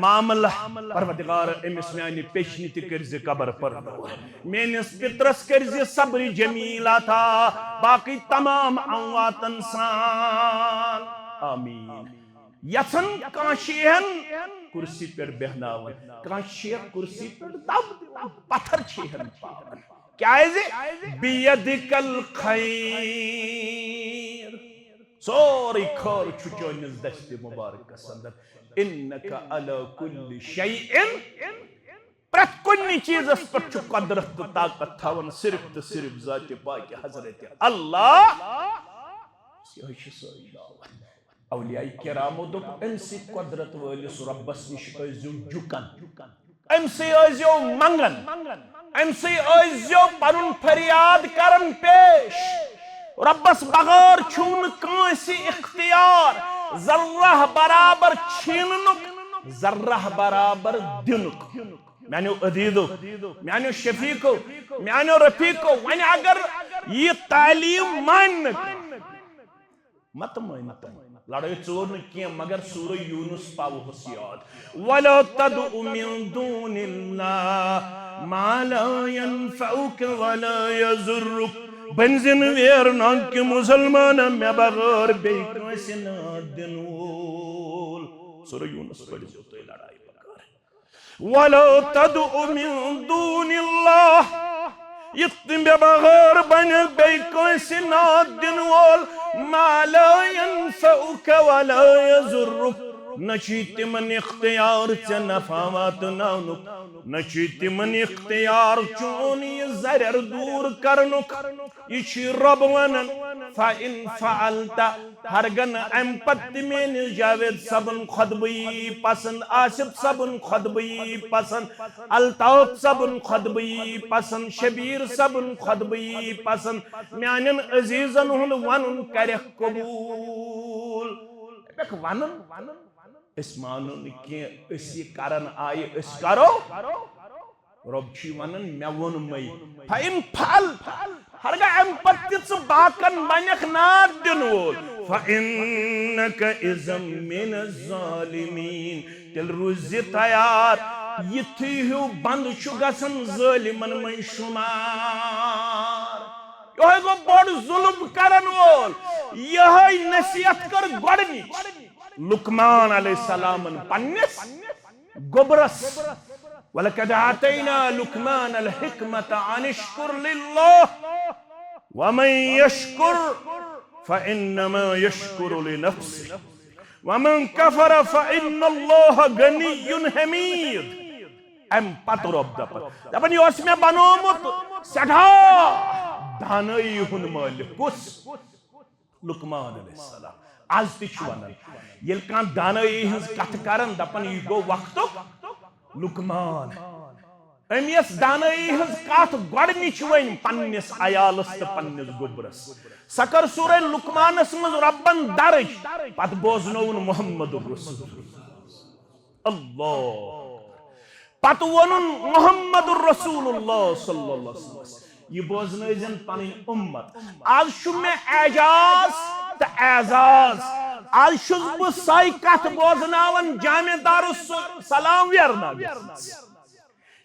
معاملہ۔ پروردگار، أمِس میانہِ پیچنہِ تہِ کٔرۍ زِ قبر پرنوٗر۔ میٲنِس پِترس کٔرۍ زِ صبرِ جمیل عطا، باقٕے تمام امواتن سان۔ آمین۔ یژھن کانٛہہ شیہن کرسی پٮ۪ٹھ بیہناوُن، کانٛہہ شیخ کرسی پٮ۪ٹھ دب دِوان، پتھر چھِ ہن پاوان۔ کیازِ؟ بیدک الخیر، سورُے خٲر چھُ چٲنِس دستِ مبارکس اندر۔ انک علی کل شیء، پرٛٮ۪تھ کُنہِ چیٖزس پٮ۪ٹھ چھُ قۄدرت تہٕ طاقت تھاوان صرف تہٕ صرف ذاتِ پاکِ حضرت اللہ۔ یِہوٚے چھِ سٲنۍ دعوت۔ اولیاء کرامو دوٚپ، أمۍ سٕے قۄدرت وٲلِس رۄبس نِش ٲسۍزیو جُکان، أمۍ سٕے ٲسۍزیو منٛگان، أمۍ سٕے ٲسۍزیو پنُن فریاد کران پیش۔ رۄبس بغٲر چھُنہٕ کٲنٛسہِ اختیار ذرہ برابر چھیننُک، ذرہ برابر دِنُک۔ میانیو عزیزو، میانیو شفیقو، میانیو رفیقو، وۄنۍ اگر یہِ تعلیٖم مانہِ نہٕ کانٛہہ، مت مٲنِو تُہۍ۔ لڑٲے ژور نہٕ کینٛہہ، مگر سورہ یونس پاوہوس یاد۔ ولا تدع من دون اللہ ما لا ينفعك ولا يضرك۔ بٔنزِن ویرناگ کہِ مُسلمانہ، مےٚ بغٲر بیٚیہِ کٲنٛسہِ ناد دِنہٕ وول۔ سورہ یونس پٔرِو تُہۍ لڑایہِ بغٲر۔ ولا تدع من دون اللہ، یُتھ نہٕ مےٚ بغٲر بنہِ بیٚیہِ کٲنٛسہِ ناد دِنہٕ وول۔ ما لا ينفعك ولا يضرك، نہ چھُے تِمن اختیار ژےٚ نفع واتناونُک، نہ چھُے تِمن اختیار چون یہِ ضرر دوٗر کرنُک۔ یہِ چھُ رۄب ونان، فَإِن فَعَلْتَ، ہرگاہ نہٕ امہِ پتہٕ تہِ میٲنِس جاوید صٲبُن خطبہٕ یی پسند، آصف صٲبُن خطبہٕ یی پسند، الطاف صٲبُن خطبہٕ یی پسند، شبیر صٲبُن خطبہٕ یی پسند، میانٮ۪ن عزیزن ہُنٛد ونُن کرکھ قبول۔ دپکھ ونُن، أسۍ مانو نہٕ کینٛہہ، أسۍ یہِ کرن آیہِ، أسۍ کرو۔ رۄب چھُے ونان، مےٚ ووٚنمَے۔ فَإِن فَعَلْتَ، ہرگاہ امہِ پتہٕ تہِ ژٕ باقن بنکھ ناد دِنہٕ وول، فَإِنَّكَ إِذًا مِنَ الظَّالِمِينَ، تیٚلہِ روٗزِ تیار، یِتھُے ہیوٗ بنٛد چھُ گژھان ظٲلمن منٛز شُمار۔ یِہوٚے گوٚو بوٚڑ ظُلم کرن وول۔ یِہوٚے نصیحت کٔر گۄڈٕنِچ لقمان علیہ السلامن پننِس گوٚبرس، وَلَقَدْ آتَيْنَا لُقْمَانَ الْحِكْمَةَ أَنِ اشْكُرْ لِلَّهِ وَمَنْ يَشْكُرْ فَإِنَّمَا يَشْكُرُ لِنَفْسِهِ وَمَنْ كَفَرَ فَإِنَّ اللَّهَ غَنِيٌّ حَمِيدٌ۔ امہِ پتہٕ رۄب دپان، دپان، یہِ اوس مےٚ بنوومُت سٮ۪ٹھاہ دانٲیی ہُنٛد مٲلِک۔ کُس؟ لقمان علیہ السلام۔ از تہِ چھُ ونان، ییٚلہِ کانٛہہ دانٲیی ہٕنٛز کتھ کران، دپان، یہِ گوٚو وقتُک لقمان۔ أمۍ یۄس دانٲیی ہٕنٛز کتھ گۄڈٕنِچ ؤنۍ پننِس عیالس تہٕ پننِس گوٚبرس، سۄ کٔر سورہ لقمانس منٛز رۄبن درج، پتہٕ بوزنووُن محمد رسول اللہ۔ پتہٕ ووٚنُن محمد رسول اللہ صلی اللہ علیہ وسلم، یہِ بوزنٲوزٮ۪ن پنٕنۍ اُمت۔ از چھُ مےٚ اعجاز تہٕ اعزاز، از چھُس بہٕ سۄے کتھ بوزناوان جامع دارالسلام ویرناگس منٛز۔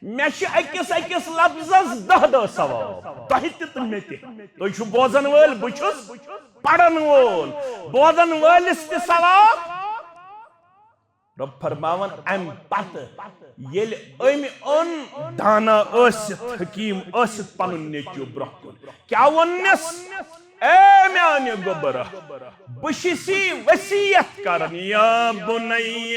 مےٚ چھِ أکِس أکِس لفظس دَہ دَہ ثواب، تۄہہِ تہِ تہٕ مےٚ تہِ۔ تُہۍ چھِو بوزن وٲلۍ، بہٕ چھُس پرن وول۔ بوزن وٲلِس تہِ ثواب۔ رۄب فرماوان، امہِ پتہٕ ییٚلہِ أمۍ اوٚن دانا ٲسِتھ، حکیٖم ٲسِتھ پنُن نیٚچوٗ برٛونٛہہ کُن، کیٛاہ ووٚننس؟ اے میانہِ گوٚبرا، بہٕ چھُسی وصیت کران، یا بنی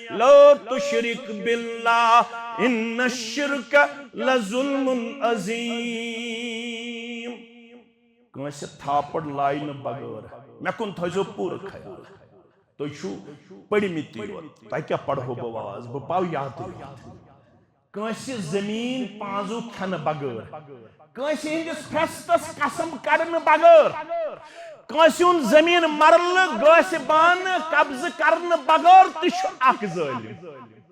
لا تشرک باللہ ان الشرک لظلم عظیم۔ کٲنٛسہِ تھاپڑ لاینہٕ بغٲر، مےٚ کُن تھٲیزیو پوٗرٕ خیال۔ تُہۍ چھِو پٔرمٕتٕے یوت، تۄہہِ کیٛاہ پرہو بہٕ واز؟ بہٕ پاو یادٕے یوت۔ کٲنٛسہِ زٔمیٖن پانٛزو کھٮ۪نہٕ بغٲر، کٲنٛسہِ ہٕنٛدِس پھرٛستس قسم کڑنہٕ بغٲر، کٲنٛسہِ ہُنٛد زٔمیٖن مرلہٕ گٲسہِ بانہٕ قبضہٕ کرنہٕ بغٲر تہِ چھُ اکھ ظٲلِم۔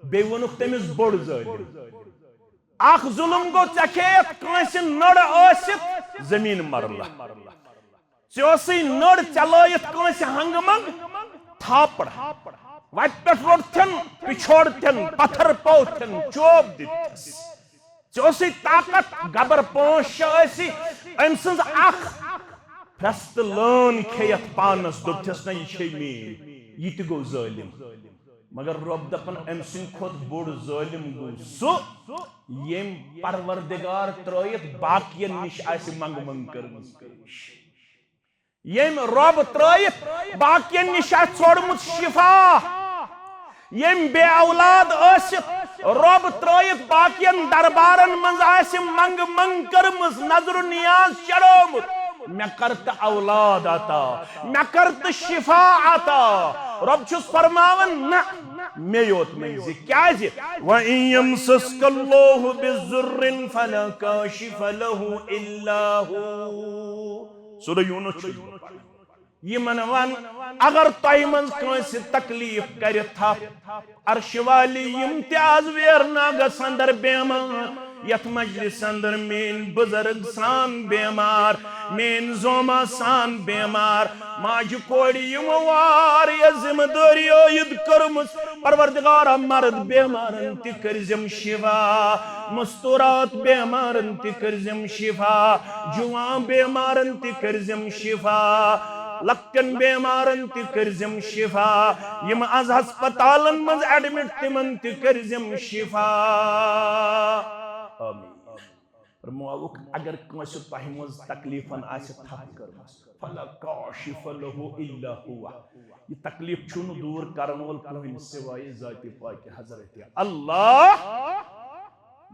بیٚیہِ ووٚنُکھ تٔمِس بوٚڑ ظٲلِم۔ اکھ ظُلم گوٚو، ژےٚ کھیٚیَتھ کٲنٛسہِ نٔر ٲسِتھ زٔمیٖن مرلہٕ۔ ژےٚ اوسُے نٔر، ژےٚ لٲیِتھ کٲنٛسہِ ہنٛگہٕ منٛگ تھاپڑ۔ وتہِ پٮ۪ٹھ روٚٹتھن، پِچھوڑتھن، پتھر پوتھن، چوب دِتتھس۔ ژےٚ اوسُے طاقت، گبر پانٛژھ شےٚ ٲسی، أمۍ سٕنٛز اکھ پھرٛستہٕ لٲن کھیٚیَتھ پانس، دوٚپتھس، نہ، یہِ چھے میٛٲنۍ۔ یہِ تہِ گوٚو ظٲلِم۔ مگر رۄب دپان، أمۍ سٕنٛدِ کھۄتہٕ بوٚڑ ظٲلِم گوٚو سُہ، ییٚمۍ پروردگار ترٲیِتھ باقین نِش آسہِ منٛگہٕ منٛگ کٔرمٕژ پیش۔ ییٚمۍ رۄب ترٲیِتھ باقین نِش آسہِ ژھوڑمُت شفا، ییٚمۍ بے اولاد ٲسِتھ رۄب ترٲیِتھ باقین دربارن منٛز آسہِ منٛگہٕ منٛگ کٔرمٕژ، نظر و نیاز چڑھومُت، مےٚ کر تہٕ اولاد عطا، مےٚ کر تہٕ شفا عطا۔ رۄب چھُس فرماوان، نہ، مےٚ یوت منٛزِ۔ کیازِ؟ وَإِن يَمْسَسْكَ اللَّهُ بِضُرٍّ فَلَا كَاشِفَ لَهُ إِلَّا هُوَ۔ سورہ یونس چھُ یِمن ون، اگر تۄہہِ منٛز کٲنٛسہِ تکلیف کرِ تھپھ، عرشہِ والی یِم تہِ از ویرناگس اندر بیمار، یتھ مجلس اندر میٲنۍ بزرگ سان بیمار، میٲنۍ زوما سان بیمار، ماجہِ کورِ یِم واریاہ ذمہٕ دٲری عٲید کٔرمٕژ۔ پروردگارا، مرد بیمارن تہِ کٔرزم شفا، مستورات بیمارن تہِ کٔرزم شفا، جوان بیمارن تہِ کٔرزم شفا، لۄکٹٮ۪ن بیمارن تہِ کٔرزم شفا، یِم از ہسپتالن منٛز ایڈمٹ تِمن تہِ کٔرزم شفا۔ آمین۔ فرمووُکھ، اگر کٲنٛسہِ تۄہہِ منٛز تکلیفن آسہِ تھپھ کٔرمٕژ، فلا کاشف لہ الا ہو، یہِ تکلیف چھُنہٕ دوٗر کرن وول کٕہٕنۍ سوائے ذاتِ پاک حضرت اللہ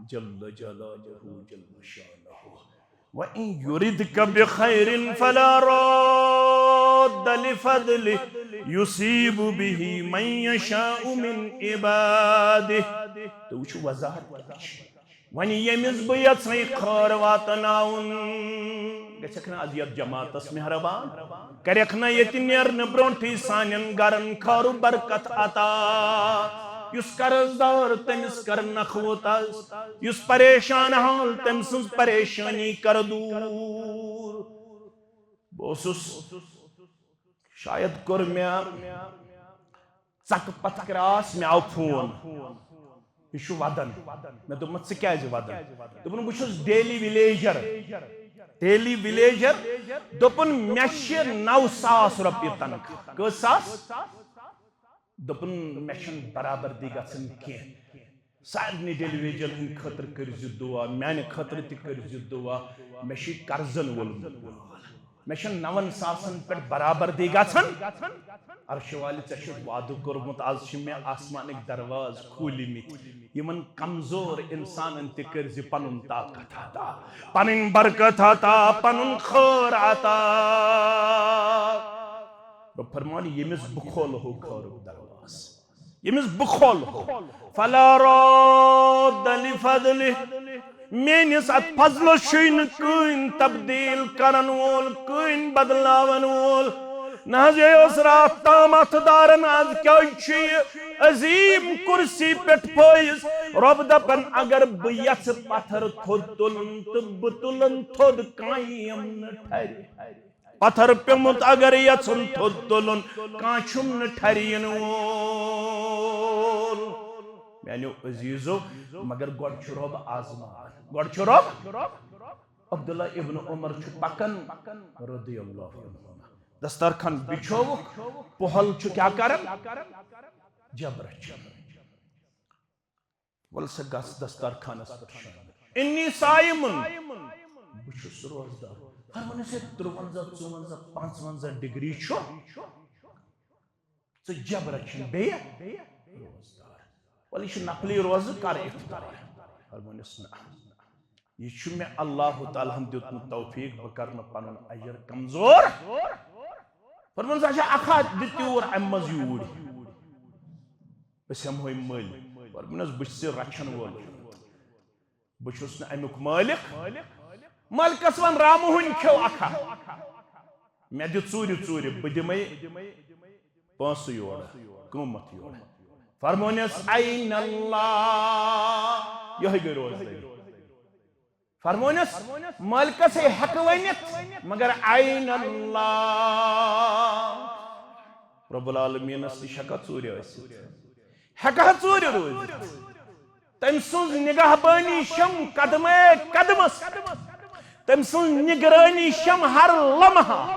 جل جلالہ جل شانہ۔ وَإِن يُرِدْكَ بِخَيْرٍ فَلَا رَادَّ لِفَضْلِهِ يُصِيبُ بِهِ مَن يَشَاءُ مِنْ عِبَادِهِ۔ تہٕ وٕچھِو وضاحت کیٛاہ چھِ۔ وۄنۍ ییٚمِس بہٕ یَژھَے خٲر واتناوُن، گژھٮ۪کھ نہ از یَتھ جماعتس مہربان؟ کرٮ۪کھ نہ ییٚتہِ نیرنہٕ برونٹھٕے سانٮ۪ن گرن خٲر و برکت عطا؟ یُس قرض دار، تٔمِس کر نکھوت از۔ یُس پریشان حال، تٔمۍ سٕنٛز پریشٲنی کر دوٗر۔ بہٕ اوسُس، شاید کوٚر مےٚ ژکہٕ پتہٕ کراس، مےٚ آو فون، یہِ چھُ ودان۔ مےٚ دوٚپمَس، "ژٕ کیٛازِ ودان؟" دوٚپُن، "بہٕ چھُس ڈیلی ولیجر۔" Daily villager? دوٚپُن، "مےٚ چھِ نَو ساس رۄپیہِ تنخواہ۔" کٔژ ساس؟ دوٚپُن، "مےٚ چھَنہٕ برابردی گژھان کینٛہہ۔ سارنٕے ڈیلی ویجرن ہٕنٛدِ خٲطرٕ کٔرۍزِ دُعا، میٛانہِ خٲطرٕ تہِ کٔرۍزِ دُعا۔ مےٚ چھُ قرضن وول مول۔ مےٚ چھَنہٕ نَوَن ساسَن پٮ۪ٹھ برابردی گژھان۔" عرشہِ والہِ، ژےٚ چھُتھ وعدٕ کوٚرمُت، از چھِ مےٚ آسمانٕکۍ دروازٕ کھوٗلمٕتۍ۔ یِمن کمزور انسانن تہِ کٔرۍ زِ پنُن طاقت عطا، پنٕنۍ برکت عطا، پنُن خٲر عطا۔ رۄب فرمان، ییٚمِس بہٕ کھولہو خٲرُک دروازٕ، ییٚمِس بہٕ کھولہو، فلا راد لفضلہ، میٲنِس اتھ فضلس چھُے نہٕ کٕہٕنۍ تبدیل کرن وول، کٕہٕنۍ بدلاون وول۔ نہ حظ، یہِ اوس راتھ تام اتھٕ دارن، از کیازِ چھُ یہِ عظیم کرسی پٮ۪ٹھ فٲیض؟ رۄب دپان، اگر بہٕ یژھٕ پتھر تھوٚد تُلُن تہٕ بہٕ تُلن تھوٚد، کانٛہہ یِم نہٕ ٹھرِ۔ پتھر پیوٚمُت اگر یژھُن تھوٚد تُلُن، کانٛہہ چھُم نہٕ ٹھرِ یِنہٕ وول۔ میانیو عزیزو، مگر گۄڈٕ چھُ رۄب آزماوان۔ گۄڈٕ چھُ رۄب۔ عبداللہ ابن عمر چھُ پکان رضی اللہ عنہما۔ دسترخوان بِچھووُکھ، پۄہل چھُ کیٛاہ کران؟ جبرہ چھُ۔ وَلہٕ سا گژھ دسترخوانس پٮ۪ٹھ شٲمِل۔ انی صائم، بہٕ چھُس روزدار۔ فرمانس، ہے، ترٛوَنزاہ، ژُوَنزاہ، پانٛژوَنزاہ ڈگری چھُ، ژٕ جبرہ چھُنہٕ بیٚیہِ روزدار۔ وَلہٕ یہِ چھُ نقلی روزٕ، کر افطار۔ فرمانس، نہ، یہِ چھُ مےٚ اللہ تعالیٰ ہن دیُتمُت توفیق، بہٕ کرٕ نہٕ پنُن اجر کمزور۔ فرمانس، اچھا، اکھ ہتھ دِ تیوٗر امہِ منٛز یوٗرۍ۔ أسۍ ہٮ۪مہوے مٔلۍ۔ فرمانس، بہٕ چھُس ژےٚ رچھن وول۔ بہٕ چھُس نہٕ امیُک مٲلِک۔ مٲلِکس وَن، رامہٕ ہوٗنۍ کھیوٚو اکھا۔ مےٚ دِ ژوٗرِ ژوٗرِ، بہٕ دِمے پونٛسہٕ یورٕ، قۭمتھ یورٕ۔ فرمونس، عین اللہ۔ یِہوٚے گٔے روزدٲری۔ فرمونس، مٲلکس ہے ہٮ۪کہٕ ؤنِتھ، مگر عین اللہ۔ رب العالمینس نِش ہٮ۪کا ژوٗرِ ٲسِتھ؟ ہٮ۪کہٕ ہا ژوٗرِ روٗزِتھ؟ تٔمۍ سٕنٛز نگہبٲنی چھم قدمے قدمس۔ تٔمۍ سٕنٛز نگرٲنی چھم ہر لمحہ۔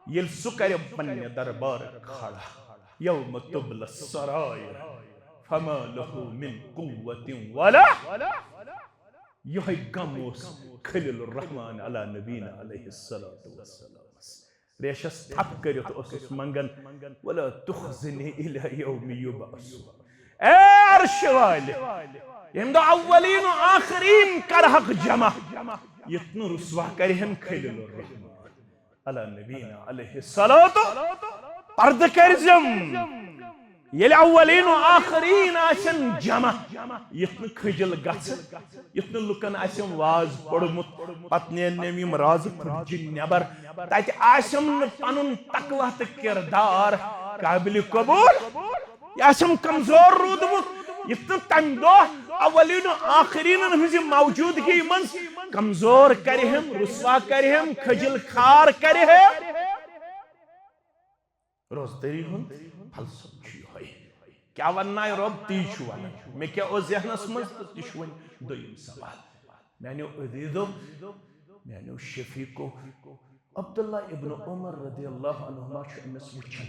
ییٚلہِ سُہ کرِ پننہِ دربارٕ کھڑا، یوم تبل السرائر، فما لہ من قوة ولا۔ یِہوٚے غم اوس خلیل الرحمان علی نبینا علیہ الصلوۃ والسلام۔ ریشس تھپھ کٔرِتھ اوسُس منگان، ولا تخزنی الی یوم یبعثون۔ اے عرش والہِ، ییٚمہِ دۄہ اولین و آخرین کرہکھ جمع، یُتھ نہٕ رسوا کرِہن خلیل الرحمان علی نبینا علیہ الصلوۃ۔ پردٕ کٔرزم۔ ییٚلہِ اولین و آخرین آسن جمع، یُتھ نہٕ خجل گژھِ، یُتھ نہٕ لُکن آسٮ۪م واز پوٚرمُت، پتہٕ نیرنٮ۪م یِم رازٕ پھٕٹجہِ نٮ۪بر، تتہِ آسٮ۪م نہٕ پنُن تقویٰ تہٕ کردار قابل قبول، یہِ آسٮ۪م کمزور روٗدمُت، یُتھ نہٕ تمہِ دۄہ اولین و آخرین ہنز موجودگی منز کمزور کرِ ہم، رسوا کرِ ہم، خجل خوار کرِ ہم۔ روزدری ہند فلسفہ چھُ یہوے۔ کیا وننایہِ رۄب، تی چھُ ونان۔ مےٚ کیا اوس ذہنس منز تہٕ تہِ چھُ وۄنۍ دوٚیِم سوال۔ میانیو عزیزو، میانیو شفیقو، عبداللہ ابن عمر رضی اللہ عنہما چھُ أمِس وٕچھان۔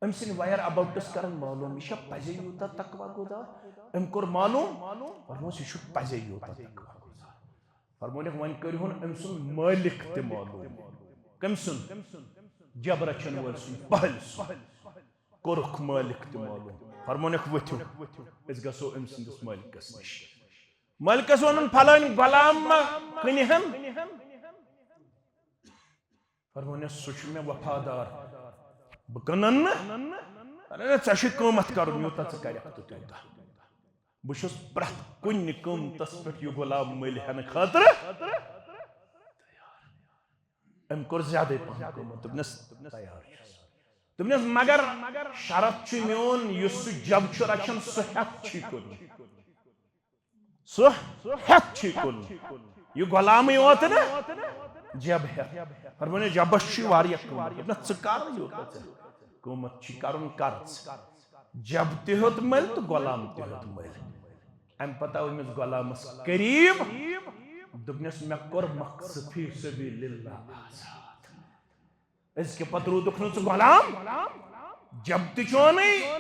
أمۍ سٕنٛدۍ ویئر اباؤٹس کران معلوم، یہِ چھا پزے یوٗتاہ تقوی گُزار؟ أمۍ کوٚر معلوم، فرموس، یہِ چھُ پزے یوٗتاہ تقوی گُزار۔ فرمونکھ، وۄنۍ کٔرِہُن أمۍ سُنٛد مٲلِک تہِ معلوم۔ کٔمۍ سُنٛد؟ جب رچھن وٲلۍ سُنٛد، پہلۍ سُنٛد۔ کوٚرُکھ مٲلِک تہِ معلوم۔ فرمونکھ، ؤتھِو، أسۍ گژھو أمۍ سٕنٛدِس مٲلِکس نِش۔ مٲلِکس ووٚنُن، فلٲنۍ غلام ما کٕنہِ ہن؟ فرمونس، سُہ چھُ مےٚ وفادار، بہٕ کٕنن نہٕ۔ اَدٕ ژےٚ چھُے قۭمتھ کرُن، یوٗتاہ ژٕ کرکھ تہٕ تیوٗتاہ۔ بہٕ چھُس پرٛٮ۪تھ کُنہِ قۭمتس پٮ۪ٹھ یہِ غلام مٔلۍ ہٮ۪نہٕ خٲطرٕ تیار۔ أمۍ کوٚر زیادَے پہن قۭمتھ، دوٚپنس، تیار چھُس۔ دوٚپنس، مگر شرط چھُ میون، یُس سُہ جب چھُ رچھان، سُہ ہٮ۪تھ چھُے کٕنُن۔ سُہ ہٮ۪تھ چھُے کٕنُن۔ یہِ غلامٕے یوت نہٕ، جب ہٮ۪تھ۔ فرموونس، جبس چھُے واریاہ قۭمتھ۔ دوٚپنس، ژٕ کر یوٗتاہ ژےٚ قۭمتھ چھُے کرُن، کر ژٕ۔ جب تہِ ہیوٚت مٔلۍ تہٕ غلام تہِ ہیوٚت مٔلۍ۔ امہِ پتہٕ آو أمِس غلامس قریب، دوٚپنس، مےٚ کوٚر مقصد فی سبیل اللہ آزاد۔ أزکہِ پتہٕ روٗدُکھ نہٕ ژٕ غلام، جب تہِ چونٕے،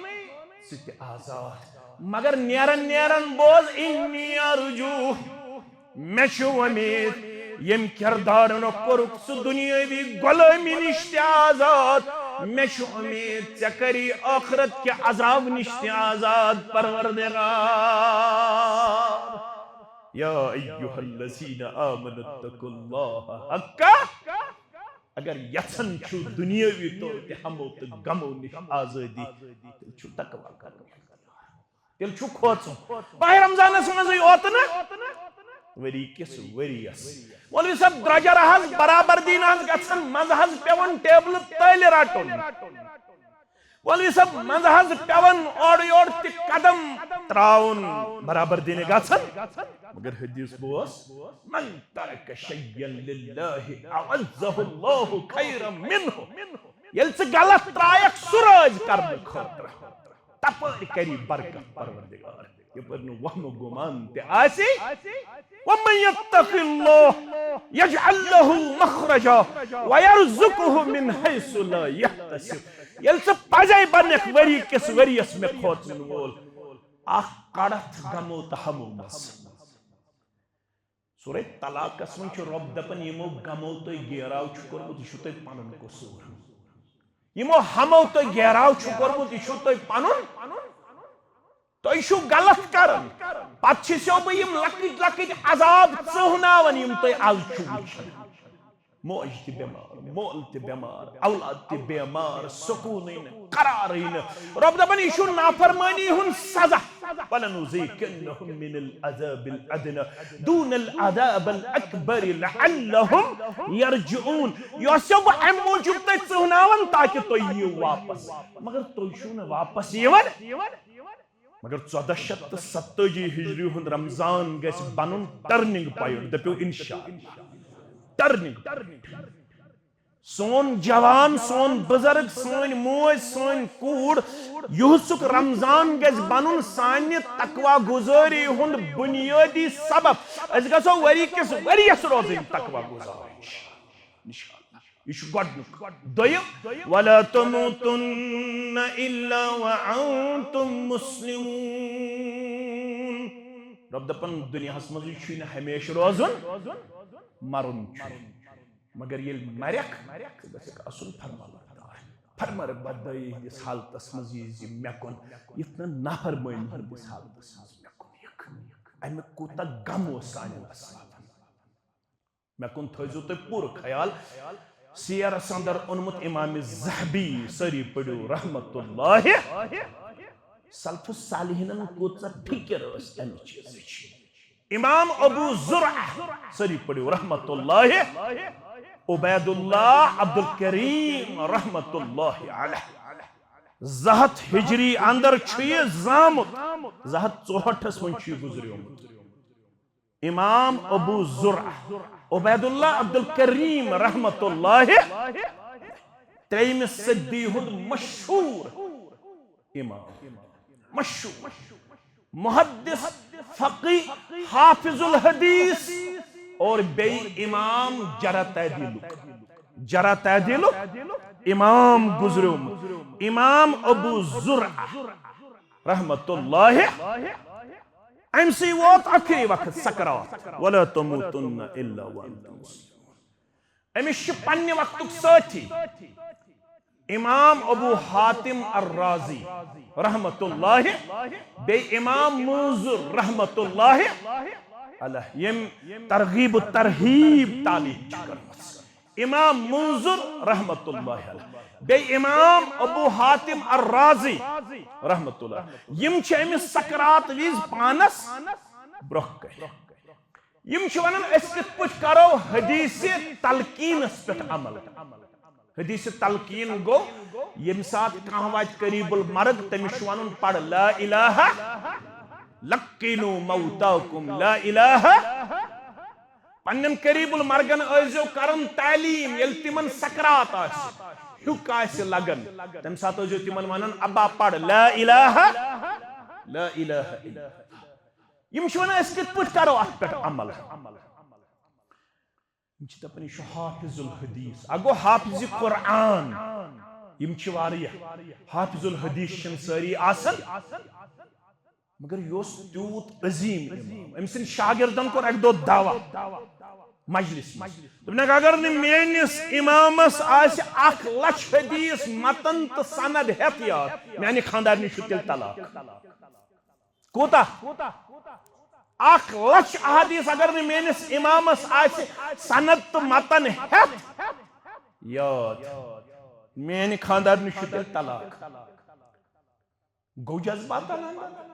ژٕ تہِ آزاد۔ مگر نیران نیران بوز، انی ارجو، مےٚ چھُ وۄمید، ییٚمۍ کردارن کوٚرُکھ ژٕ دُنیٲوی غلٲمی نِش تہِ آزاد، مےٚ چھُ اُمید ژےٚ کری ٲخرت کہِ عذاب نِش تہِ آزاد، پروردگار۔ یا ایھا الذین آمنوا اتقوا اللہ حق۔ اگر یژھان چھِو دنیاوی طور تہِ ہمو تہٕ غمو نِش آزٲدی، تیٚلہِ چھُو تقوی کرُن۔ تیٚلہِ چھُو کھوژُن۔ ماہِ رمضانس منٛزٕے یوت نہٕ، ؤری کِس ؤریَس۔ مولوی صٲب، درٛۄجر حظ برابر دِنۍ حظ گژھن، منٛزٕ حظ پٮ۪وان ٹیبلہٕ تٔلۍ رٹُن۔ مولوی صٲب، منٛزٕ حظ پٮ۪وان اورٕ یورٕ تہِ قدم ترٛاوُن، برابر دِنہِ گژھن۔ مگر حدیث بوز، من ترک شیئا للہ اعوضہ اللہ خیرا منہ۔ ییٚلہِ ژٕ غلط ترٛایکھ سُہ رٲزۍ کرنہٕ خٲطرٕ، تپٲرۍ کری برکت پروردگار۔ یپٲرۍ نہٕ وہمہٕ گُمان تہِ آسہِ۔ ومن یتق اللہ یجعل لہ مخرجا ویرزقہ من حیث لا یحتسب۔ ییٚلہِ ژٕ پزے بنکھ ؤری کِس ؤریس مےٚ کھوژن وول، اکھ کڑتھ غمو تہٕ ہمو منٛز۔ سورہ طلاقس منٛز چھُ رۄب دپان، یِمو غمو تۄہہِ گیراو چھُ کوٚرمُت، یہِ چھُو تۄہہِ پنُن قصوٗر۔ یِمو ہمو تۄہہِ گیراو چھُ کوٚرمُت، یہِ چھُو تۄہہِ پنُن۔ تۄہہِ چھُو غلط کران۔ پتہٕ چھِسو بہٕ یِم لۄکٕٹۍ لۄکٕٹۍ عذاب ژٕہناوان، یِم تۄہہِ از چھُو وٕچھان۔ موج تہِ بٮ۪مار، مول تہِ بٮ۪مار، اولاد تہِ بٮ۪مار، سکوٗنٕے نہٕ، قرارٕے نہٕ۔ رۄب دپان، یہِ چھُ نافرمٲنی ہُنٛد سزا۔ ولنذیقنہم من العذاب الادنی دون العذاب الاکبر لعلہم یرجعون۔ یہِ چھُسو بہٕ امہِ موٗجوٗب تۄہہِ ژٕہناوان تاکہِ تُہۍ یِیِو واپس، مگر تُہۍ چھِو نہٕ واپس یِوان۔ مگر ژۄدہ شیٚتھ تہٕ ستٲجی ہجری ہُنٛد رمضان گژھِ بنُن turning point، دٔپِو انشاءاللہ، turning point۔ سون جوان، سون بزرگ، سٲنۍ موج، سٲنۍ کوٗر، یُہُسُک رمضان گژھِ بنُن سانہِ تقوی گُزٲری ہُنٛد بُنیٲدی سبب۔ أسۍ گژھو ؤری کِس ؤریَس روزٕنۍ تقوی گُزار۔ انشاءاللہ۔ یہِ چھُ گۄڈٕنیُک۔ دوٚیِم، ولا تموتن الا وانتم مسلمون۔ رۄب دپان، دُنیاہس منٛزٕے چھُے نہٕ ہمیشہٕ روزُن، مرُن چھُ۔ مگر ییٚلہِ مرکھ، ژٕ گژھکھ آسُن فرمانبردار۔ فرمانبردٲری ہٕنٛدِس حالتس منٛز یی زِ مےٚ کُن، یِتھ نہٕ نافرمٲنی ہٕنٛدِس حالتس منٛز مےٚ کُن یِکھ۔ امیُک کوٗتاہ غم اوس سانٮ۪ن اسلافن۔ مےٚ کُن تھٲیزیو تُہۍ پوٗرٕ خیال۔ سیرس اندر اوٚنمُت امام ذہبی، سٲری پٔرِو رحمت اللہ۔ سلف الصالحینن کۭژاہ فکر ٲس امہِ چیٖزٕچ۔ امام ابو زرعہ، سٲری پٔرِو رحمت اللہ۔ عبید اللہ عبد الکریم رحمت اللہ علیہ۔ زٕ ہتھ ہجری اندر چھُ یہِ زامُت، زٕ ہتھ ژُہٲٹھس منٛز چھُ یہِ گُزریومُت۔ امام ابو زرع عبید اللہ عبد الکریم رحمت اللہ تریمہِ صدی ہُنٛد مشہوٗر امام، مشہوٗر محدث، فقی، حافظ الحدیث اور بیٚیہِ امام جرح تعدیلُک، جرح تعدیلُک امام گُزریومُت، امام ابو زرع رحمت اللہ۔ أمۍ سٕے ووت ٲخری وقت سکرات، ولا تموتن الا وانتم مسلمون۔ أمِس چھِ پننہِ وقتُک سٲتھی امام ابو حاتم الرازی رحمت اللہ، بیٚیہِ امام منذر رحمت اللہ علیہ، یِم ترغیب و ترہیب تالیف چھِ کٔرمٕژ۔ امام منذر رحمت اللہ علیہ، بیٚیہِ امام ابو حاتم الرازی رحمت اللہ، یِم چھِ أمِس سکرات وِزِ پانس برٛونٛہہ کنہِ۔ یِم چھِ ونان، أسۍ کِتھ پٲٹھۍ کرو حدیث تلقینس پٮ۪ٹھ عمل؟ حدیث تلقین گوٚو، ییٚمہِ ساتہٕ کانٛہہ واتہِ قریب المرگ، تٔمِس چھُ ونُن، پَر لا الہ، لقنوا موتاکم لا الہ۔ پننٮ۪ن قریب المرگن ٲسۍزیو کران تعلیٖم، ییٚلہِ تِمن سکرات آسہِ، ہیُک آسہِ لگان، تمہِ ساتہٕ ٲسۍزیو تِمن ونان، ابا پَر لا الہ، لا الہ الا اللہ۔ یِم چھِ ونان، أسۍ کِتھ پٲٹھۍ کرو اتھ پٮ۪ٹھ عمل؟ یِم چھِ دَپان، یہِ چھُ حافظ الحدیث۔ اَکھ گوٚو حافظ قرآن۔ یِم چھِ واریاہ۔ حافظ الحدیث چھِنہٕ سٲری آسان، مگر یہِ اوس تیوٗت عظیٖم امام۔ أمۍ سٕنٛدۍ شاگردن کوٚر اَکہِ دۄہ دعویٰ مجلس منٛز۔ دوٚپنَکھ، اگر نہٕ میٲنِس امامس آسہِ اکھ لچھ حدیث متن تہٕ سند ہٮ۪تھ یاد، میانہِ خانٛدارنہِ چھُ تیٚلہِ طلاق۔ کوٗتاہ؟ اکھ لچھ احادیث اگر نہٕ میٲنِس امامس آسہِ سند تہٕ متن ہٮ۪تھ یاد، میانہِ خانٛدارنہِ چھُ تیٚلہِ طلاق۔ گوٚو جذبات اندر۔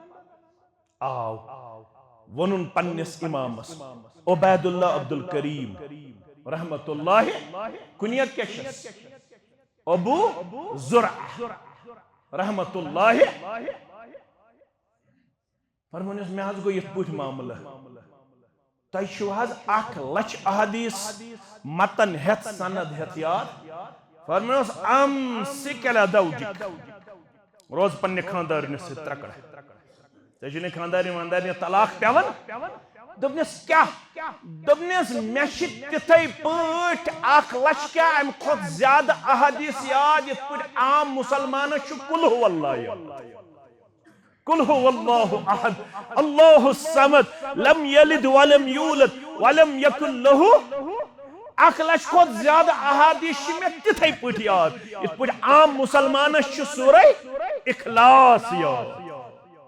آو۔ ووٚنُن پننِس امامس عبید اللہ عبد الکریم رحمت اللہ، کنیت کیٛاہ چھس؟ ابو زرع رحمت اللہ۔ فرمونس، مےٚ حظ گوٚو یِتھ پٲٹھۍ معاملہٕ۔ تۄہہِ چھِو حظ اکھ لچھ احادیث متن ہٮ۪تھ، سند ہٮ۪تھ یاد؟ فرمونس، امسک علی زوجک، روز پننہِ خانٛدارنہِ سۭتۍ ترٛکڑ۔ ژےٚ چھُے نہٕ خانٛدارنہِ وانٛدارنہِ طلاق پٮ۪وان؟ دوٚپنس، کیٛاہ؟ دوٚپنس، مےٚ چھِ تِتھے پٲٹھۍ اکھ لچھ کیٛاہ، امہِ کھۄتہٕ زیادٕ احادیث یاد، یِتھ پٲٹھۍ عام مسلمانس چھُ قل هو اللہ یاد۔ قل هو اللہ احد، اللہ الصمد، لم یلد ولم یولد، ولم یکن لہ۔ اکھ لچھ کھۄتہٕ زیادٕ احادیث چھِ مےٚ تِتھے پٲٹھۍ یاد، یِتھ پٲٹھۍ عام مسلمانس چھُ سورہ اخلاص یاد۔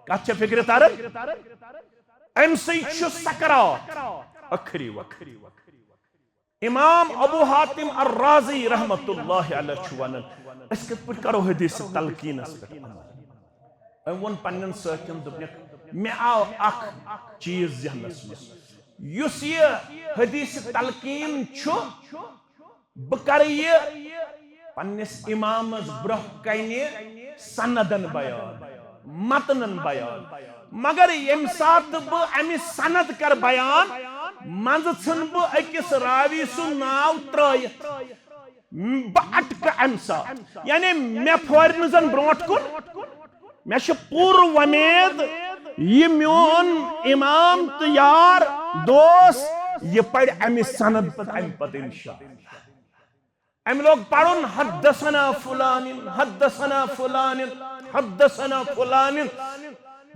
کتھ چھےٚ فکرِ تران؟ امہِ سۭتۍ چھُ سکرات، ٲخری وقت۔ امام ابو حاتم الرازی رحمت اللہ علیہ چھُ ونان، أسۍ کِتھ پٲٹھۍ کرو حدیث تلقینس پٮ۪ٹھ عمل؟ أمۍ ووٚن پننٮ۪ن سٲتھٮ۪ن، دوٚپنکھ، مےٚ آو اکھ چیٖز ذہنس منٛز، یُس یہِ حدیث تلقین چھُ، بہٕ کرٕ یہِ پننِس امامس برٛونٛہہ کنہِ سندن بیان، متنن بیان۔ مگر ییٚمہِ ساتہٕ بہٕ امہِ سند کرٕ بیان، منٛزٕ ژھٕن بہٕ أکِس راوی سُنٛد ناو ترٲیِتھ۔ بہٕ اٹکہٕ امہِ ساتہٕ، یعنی مےٚ پھورِ نہٕ زن برٛونٛٹھ کُن۔ مےٚ چھِ پوٗرٕ وۄمید، یہِ میون امام تہٕ یار دوس، یہِ پرِ امہِ سند پتہٕ، امہِ پتہٕ انشاءاللہ۔ أمۍ لوگ پرُن، حدثنا فلان، حدثنا فلان، حدثنا فلان۔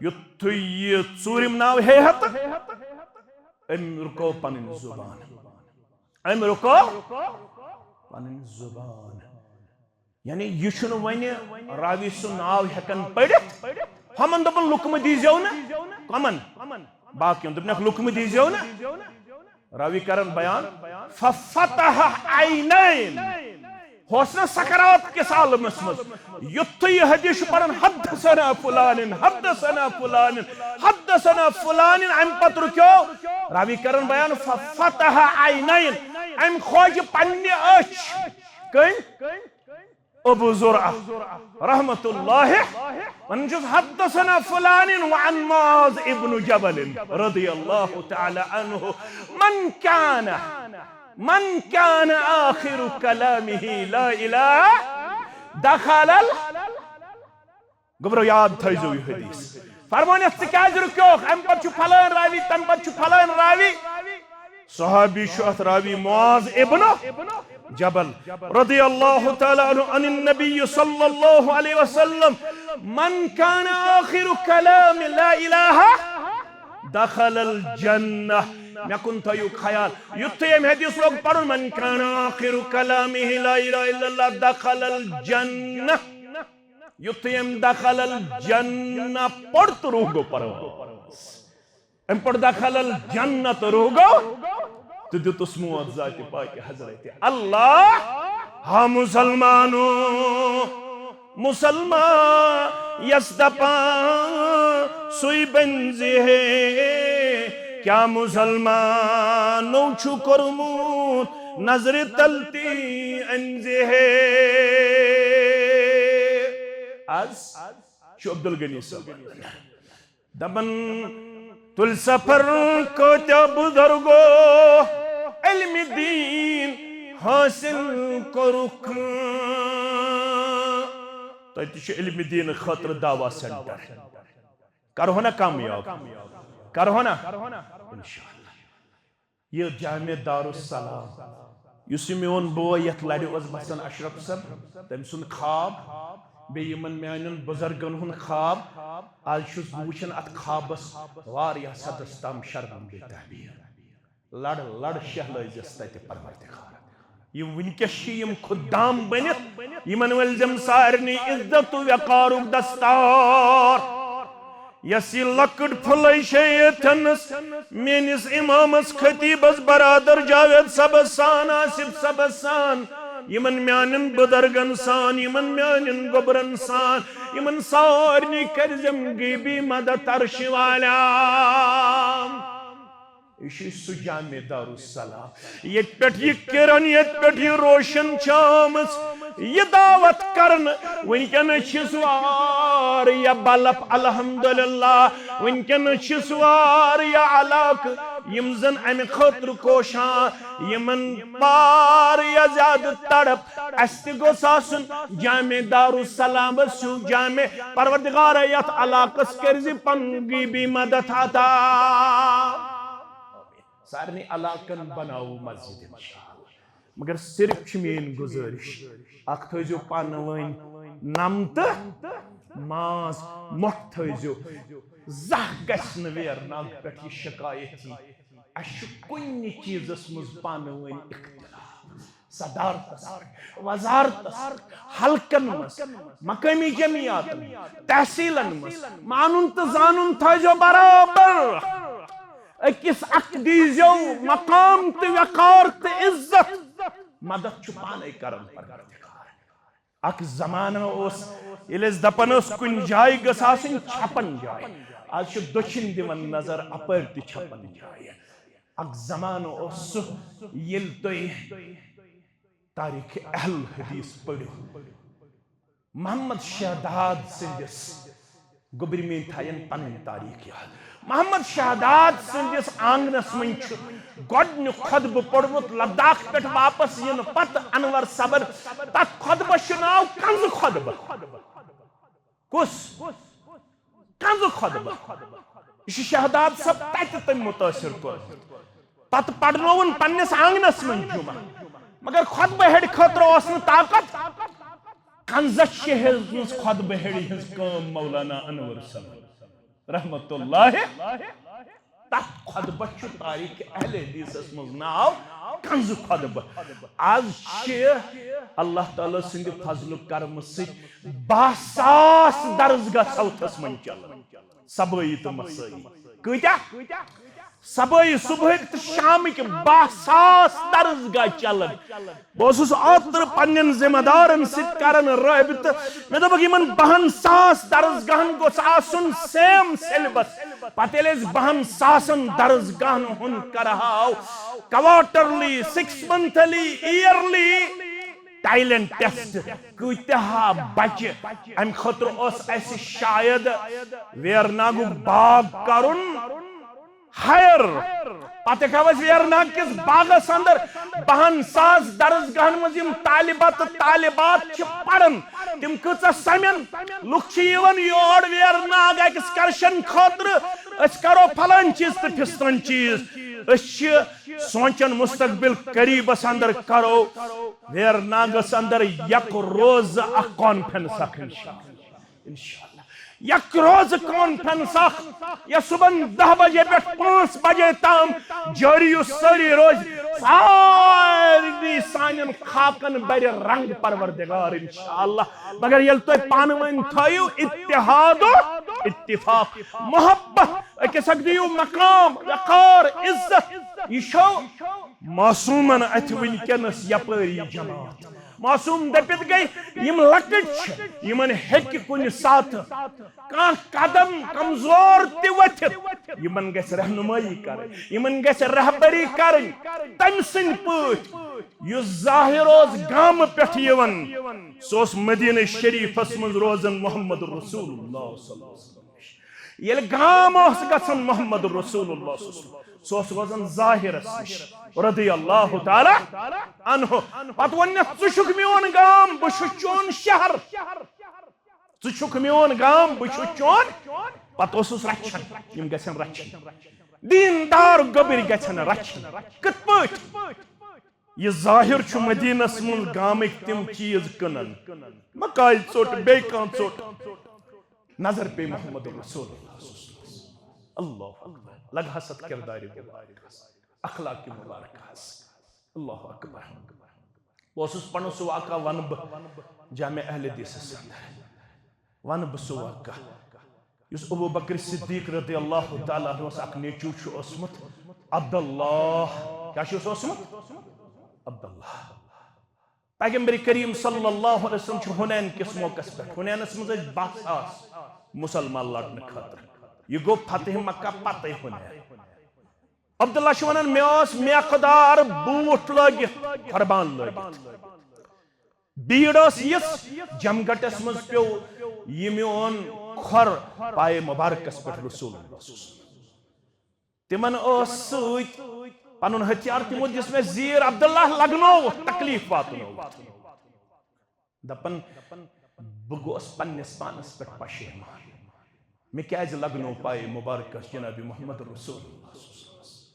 یُتھُے یہِ ژوٗرِم ناو ہیٚیہِ ہا تہٕ أمۍ رُکٲو پنٕنۍ زُبان۔ أمۍ رُکٲو پنٕنۍ زُبان۔ یعنی یہِ چھُنہٕ وۄنۍ راوی سُنٛد ناو ہٮ۪کان پٔرِتھ۔ ہُمن دوٚپُن، لُکمہٕ دیٖزیو نہٕ۔ کَمن؟ باقین۔ دوٚپنَکھ، لُکمہٕ دیٖزیو نہٕ۔ راوی کرن بیان، ففتح عینین۔ ہُہ اوس نا سکرات کِس عالمس منٛز۔ یُتھُے یہِ حدیث چھُ پران، حدثنا فلان، حدثنا فلان، حدثنا فلان، امہِ پتہٕ رُکیو۔ راوی کرن بیان، ففتح عینین۔ أمۍ کھوجہِ پننہِ أچھ۔ کٔمۍ؟ ابو زرعہ رحمت اللہ ونان چھُس، حدثنا فلان وعن معاذ ابن جبل رضی اللہ تعالی عنہ، من کان، من کان آخر کلامہ لا الہ دخل ال-، گوٚبرو، یاد تھٲیزیو یہِ حدیث۔ فرمٲنِتھ، ژٕ کیازِ رُکیوکھ؟ امہِ پتہٕ چھُ فلٲنۍ راوی، تمہِ پتہٕ چھُ فلٲنۍ راوی۔ صحابی چھُ اتھ راوی معاذ ابن جبل رضی اللہ تعالی عنہ عن النبی صلی اللہ علیہ وسلم، من کان آخر کلام لا الہ دخل الجنہ۔ مےٚ کُن تھٲیِو خیال، یُتھُے أمۍ حدیث لوگ پرُن، من کان آخر کلامہ لا الہ الا اللہ دخل الجنہ، یُتھُے أمۍ دخل الجنہ پوٚر تہٕ روح گوٚو پرواز۔ أمۍ پوٚر دخل الجنہ تہٕ روح گوٚو تہٕ دیُتُس موت ذاتِ پاکِ حضرت اللہ۔ ہا مسلمانو، مسلمان یس دپان سُے بنزِ ہے، کیا مسلمانو چھُ کوٚرمُت نظرِ تل تی انزِ ہے؟ از چھُ عبدالغنی صٲب دپان، تُلۍ سفر کۭتیو بزرگو علمِ دین حٲصِل کوٚرُکھ۔ تۄہہِ تہِ چھُ علمِ دین خٲطرٕ دعویٰ سینٹر۔ کرہو نا کامیاب؟ کرہو نا؟ انشاءاللہ۔ یہِ جامع دارالسلام، یُس یہِ میون بوے یتھ لرِ اوس بسان، اشرف صٲب، تٔمۍ سُنٛد خواب، بیٚیہِ یِمن میانٮ۪ن بزرگن ہُنٛد خواب، از چھُس بہٕ وٕچھان اتھ خوابس واریاہ حدس تام شرمندٕ تعبیر۔ لڑ لڑ شہلٲزٮ۪س تتہِ پروردگار۔ یِم وٕنکیٚس چھِ یِم خدام بٔنِتھ، یِمن ؤلزٮ۪م سارنٕے عزت و وقارُک دستار۔ یۄس یہِ لۄکٕٹ پھُلے چھے ییٚتھٮ۪نس میٲنِس امامس خطیبس برادر جاوید صٲبس سان، آصف صٲبس سان، یِمن میانٮ۪ن بُزرگن سان، یِمن میانٮ۪ن گوٚبرن سان، یِمن سارنٕے کٔرزٮ۪م غیبی مدد عرشہِ والا۔ یہِ چھُ سُہ جامع دارالسلام، ییٚتہِ پٮ۪ٹھ یہِ کرن، ییٚتہِ پٮ۪ٹھ یہِ روشن چھِ آمٕژ، یہِ دعوت کرنہٕ۔ وٕنکیٚنس چھِ سُہ واریاہ بلف، الحمدللہ، وٕنکیٚنس چھِ سُہ واریاہ علاقہٕ، یِم زن امہِ خٲطرٕ کوشان، یِمن واریاہ زیادٕ تڑپ۔ اسہِ تہِ گوٚژھ آسُن جامع دارالسلامس ہیوٗ جامع۔ پروردگارا، یتھ علاقس کٔرزِ پنُن غیبی مدد عطا۔ سارنٕے علاقن بناوو مسجد انشاءاللہ۔ مگر صرف چھِ میٲنۍ گزٲرش، اکھ تھٲیزیو پانہٕ ؤنۍ نمتہٕ ماز، مۄٹھ تھٲیزیو۔ زانٛہہ گژھِ نہٕ ویرناگ پٮ۪ٹھ یہِ شکایت یی، اسہِ چھُ کُنہِ چیٖزس منٛز پانہٕ ؤنۍ اختلاف۔ صدارتس، وزارتس، حلقن منٛز، مقٲمی جمعیاتن، تحصیلن منٛز مانُن تہٕ زانُن تھٲیزیو برابر۔ أکِس اکھ دیٖزیو مقام تہٕ وقار تہٕ عزت۔ مدد چھُ پانے کران پروردگار۔ اکھ زمانہٕ اوس، ییٚلہِ أسۍ دپان ٲس کُنہِ جایہِ گٔژھ آسٕنۍ چھپن جاے، از چھُ دٔچھِنۍ دِوان نظر، اپٲرۍ تہِ چھپن جاے۔ اکھ زمانہٕ اوس سُہ، ییٚلہِ تُہۍ تاریخ اہل حدیث پٔرِو، محمد شہداد سٕنٛدِس، گوٚبرۍ میٲنۍ تھاین پنٕنۍ تاریخ یاد۔ محمد شہداد سٕنٛدِس آنگنس منٛز چھُ گۄڈٕنیُک خطبہٕ پوٚرمُت لداخ پٮ۪ٹھ واپس یِنہٕ پتہٕ انور صٲبن۔ تتھ خطبس چھُ ناو کنزٕ خطبہٕ۔ کُس؟ کنزٕ خطبہٕ۔ یہِ چھُ شہداد صٲب تتہِ تٔمۍ مُتٲثر کوٚرمُت۔ پتہٕ پرنووُن پننِس آنگنس منٛز جمعہ، مگر خطبہٕ ہیٚرِ خٲطرٕ اوس نہٕ طاقت۔ کنزس چھِ ہیٚژمٕژ خطبہٕ ہیٚرِ ہٕنٛز کٲم مولانا انور صٲب رحمت اللہ۔ تتھ خطبس چھُ تاریخ اہل حدیثس منٛز ناو کنزٕ خطبہٕ۔ از چھِ اللہ تعالیٰ سٕنٛدِ فضل و کرمہٕ سۭتۍ باہ ساس درسگاہ ساؤتھس منٛز چلان۔ صبٲیی تہٕ مسٲیی۔ کۭتیاہ؟ صبٲیی، صبحٕکۍ تہٕ شامٕکۍ باہ ساس درسگاہ چلان۔ بہٕ اوسُس اوترٕ پننٮ۪ن ذمہ دارن سۭتۍ کران رٲبطہٕ۔ مےٚ دوٚپُکھ، یِمن باہن ساس درسگاہن گوٚژھ آسُن same syllabus۔ پتہٕ ییٚلہِ أسۍ باہن ساسن درسگاہن ہُنٛد کرہاو، quarterly، six monthly، yearly، talent test, کۭتیاہ بچہِ۔ امہِ خٲطرٕ اوس اسہِ شاید ویرناگُک باغ کرُن ہائر۔ پتہٕ ہیٚکو أسۍ ویرناگ کِس باغس اندر بہن ساس درسگاہن منٛز یِم طالبہ تہٕ طالبات چھِ پران، تِم کۭژاہ سمن۔ لُکھ چھِ یِوان یور ویرناگ ایکسکرشن خٲطرٕ، أسۍ کرو فلٲنۍ چیٖز تہٕ فستٲنۍ چیٖز۔ أسۍ چھِ سونچان مستقبل قریبس اندر کرو ویرناگس اندر یک روز اکھ کانفرنس اکھ، انشاءاللہ۔ انشاءاللہ۔ یک روز کانفرنس اکھ، یا صبحن دہ بجے پٮ۪ٹھ پانٛژھ بجے تام جٲری، یُس سٲری روز، سارنٕے سانٮ۪ن خاکن برِ رنگ پروردگار، انشاءاللہ۔ مگر ییٚلہِ تُہۍ پانہٕ ؤنۍ تھٲیِو اتحاد و اتفاق، محبت، أکِس اکھ دِیِو مقام، وقار، عزت۔ یہِ چھو معصومن اتھِ وٕنکیٚنس یپٲری جماعت۔ معصوم دٔپِتھ گٔے، یِم لۄکٕٹۍ چھِ، یِمن ہیٚکہِ کُنہِ ساتہٕ کانٛہہ قدم کمزور تہِ ؤتھِتھ۔ یِمن گژھِ رہنمٲیی کرٕنۍ، یِمن گژھِ رہبری کرٕنۍ۔ تٔمۍ سٕنٛدۍ پٲٹھۍ یُس ظاہر اوس گامہٕ پٮ۪ٹھ یِوان، سُہ اوس مدینہ شریفس منٛز روزان محمد رسول اللہ صلی اللہ علیہ وسلم نِش۔ ییٚلہِ گام اوس گژھان محمد رسول اللہ صلی اللہ علیہ وسلم، سُہ اوس روزان ظاہرس نِش رضی اللہ تعالیٰ عنہ۔ پتہٕ ووٚن مےٚ، "ژٕ چھُکھ میون گام، بہٕ چھُس چون شہر۔ ژٕ چھُکھ میون گام، بہٕ چھُس چون۔" پتہٕ اوسُس رچھان، یِم گژھن رچھٕنۍ۔ دیندار گوٚبٕرۍ گژھن رچھٕنۍ۔ کِتھ پٲٹھۍ؟ یہِ ظاہر چھُ مدینس منٛز گامٕکۍ تِم چیٖز کٕنان، مکاے ژوٚٹ، بیٚیہِ کانٛہہ ژوٚٹ۔ نظر پیٚیہِ محمد رسول اللہ صلی اللہ علیہ وسلم۔ اللہ اکبر۔ لگہٕ ہا ستھ کردارِ مبارکس، اخلاقِ مبارکس۔ اللہ اکبر۔ بہٕ اوسُس پران سُہ واقعہ، وَنہٕ بہٕ جامع اہل حدیثس اندر، وَنہٕ بہٕ سُہ واقعہ۔ یُس ابو بکر صدیق رضی اللہ تعالیٰ عنہ اکھ نیٚچو چھُ اوسمُت، عبداللہ۔ کیٛاہ چھُس اوسمُت؟ عبداللہ۔ پیغمبر کریم صلی اللہ علیہ وسلم چھُ حنین کِس موقعس پٮ۪ٹھ، حنینس منٛز ٲسۍ باہ ساس مسلمان لڑنہٕ خٲطرٕ۔ یہِ گوٚو فتح مکہ پتے حنین۔ عبداللہ چھُ ونان، مےٚ اوس میقدار بوٗٹھ لٲگِتھ، قربان لٲگِتھ۔ بیٖڑ ٲس یِژھ، جمگٹس منٛز پیوٚو یہِ میون کھۄر پایہِ مبارکس پٮ۪ٹھ رسول اللہ صلی اللہ علیہ وسلم۔ تِمن ٲس سۭتۍ پنُن ہتھیار، تِمو دِژ مےٚ زیٖر، عبداللہ لگنووُتھ، تکلیف واتنووُتھ۔ دپان، بہٕ گوس پننِس پانس پٮ۪ٹھ پشیمان، مےٚ کیازِ لگنو پایہِ مبارکس جناب محمد رسول اللہ صلی اللہ علیہ وسلم۔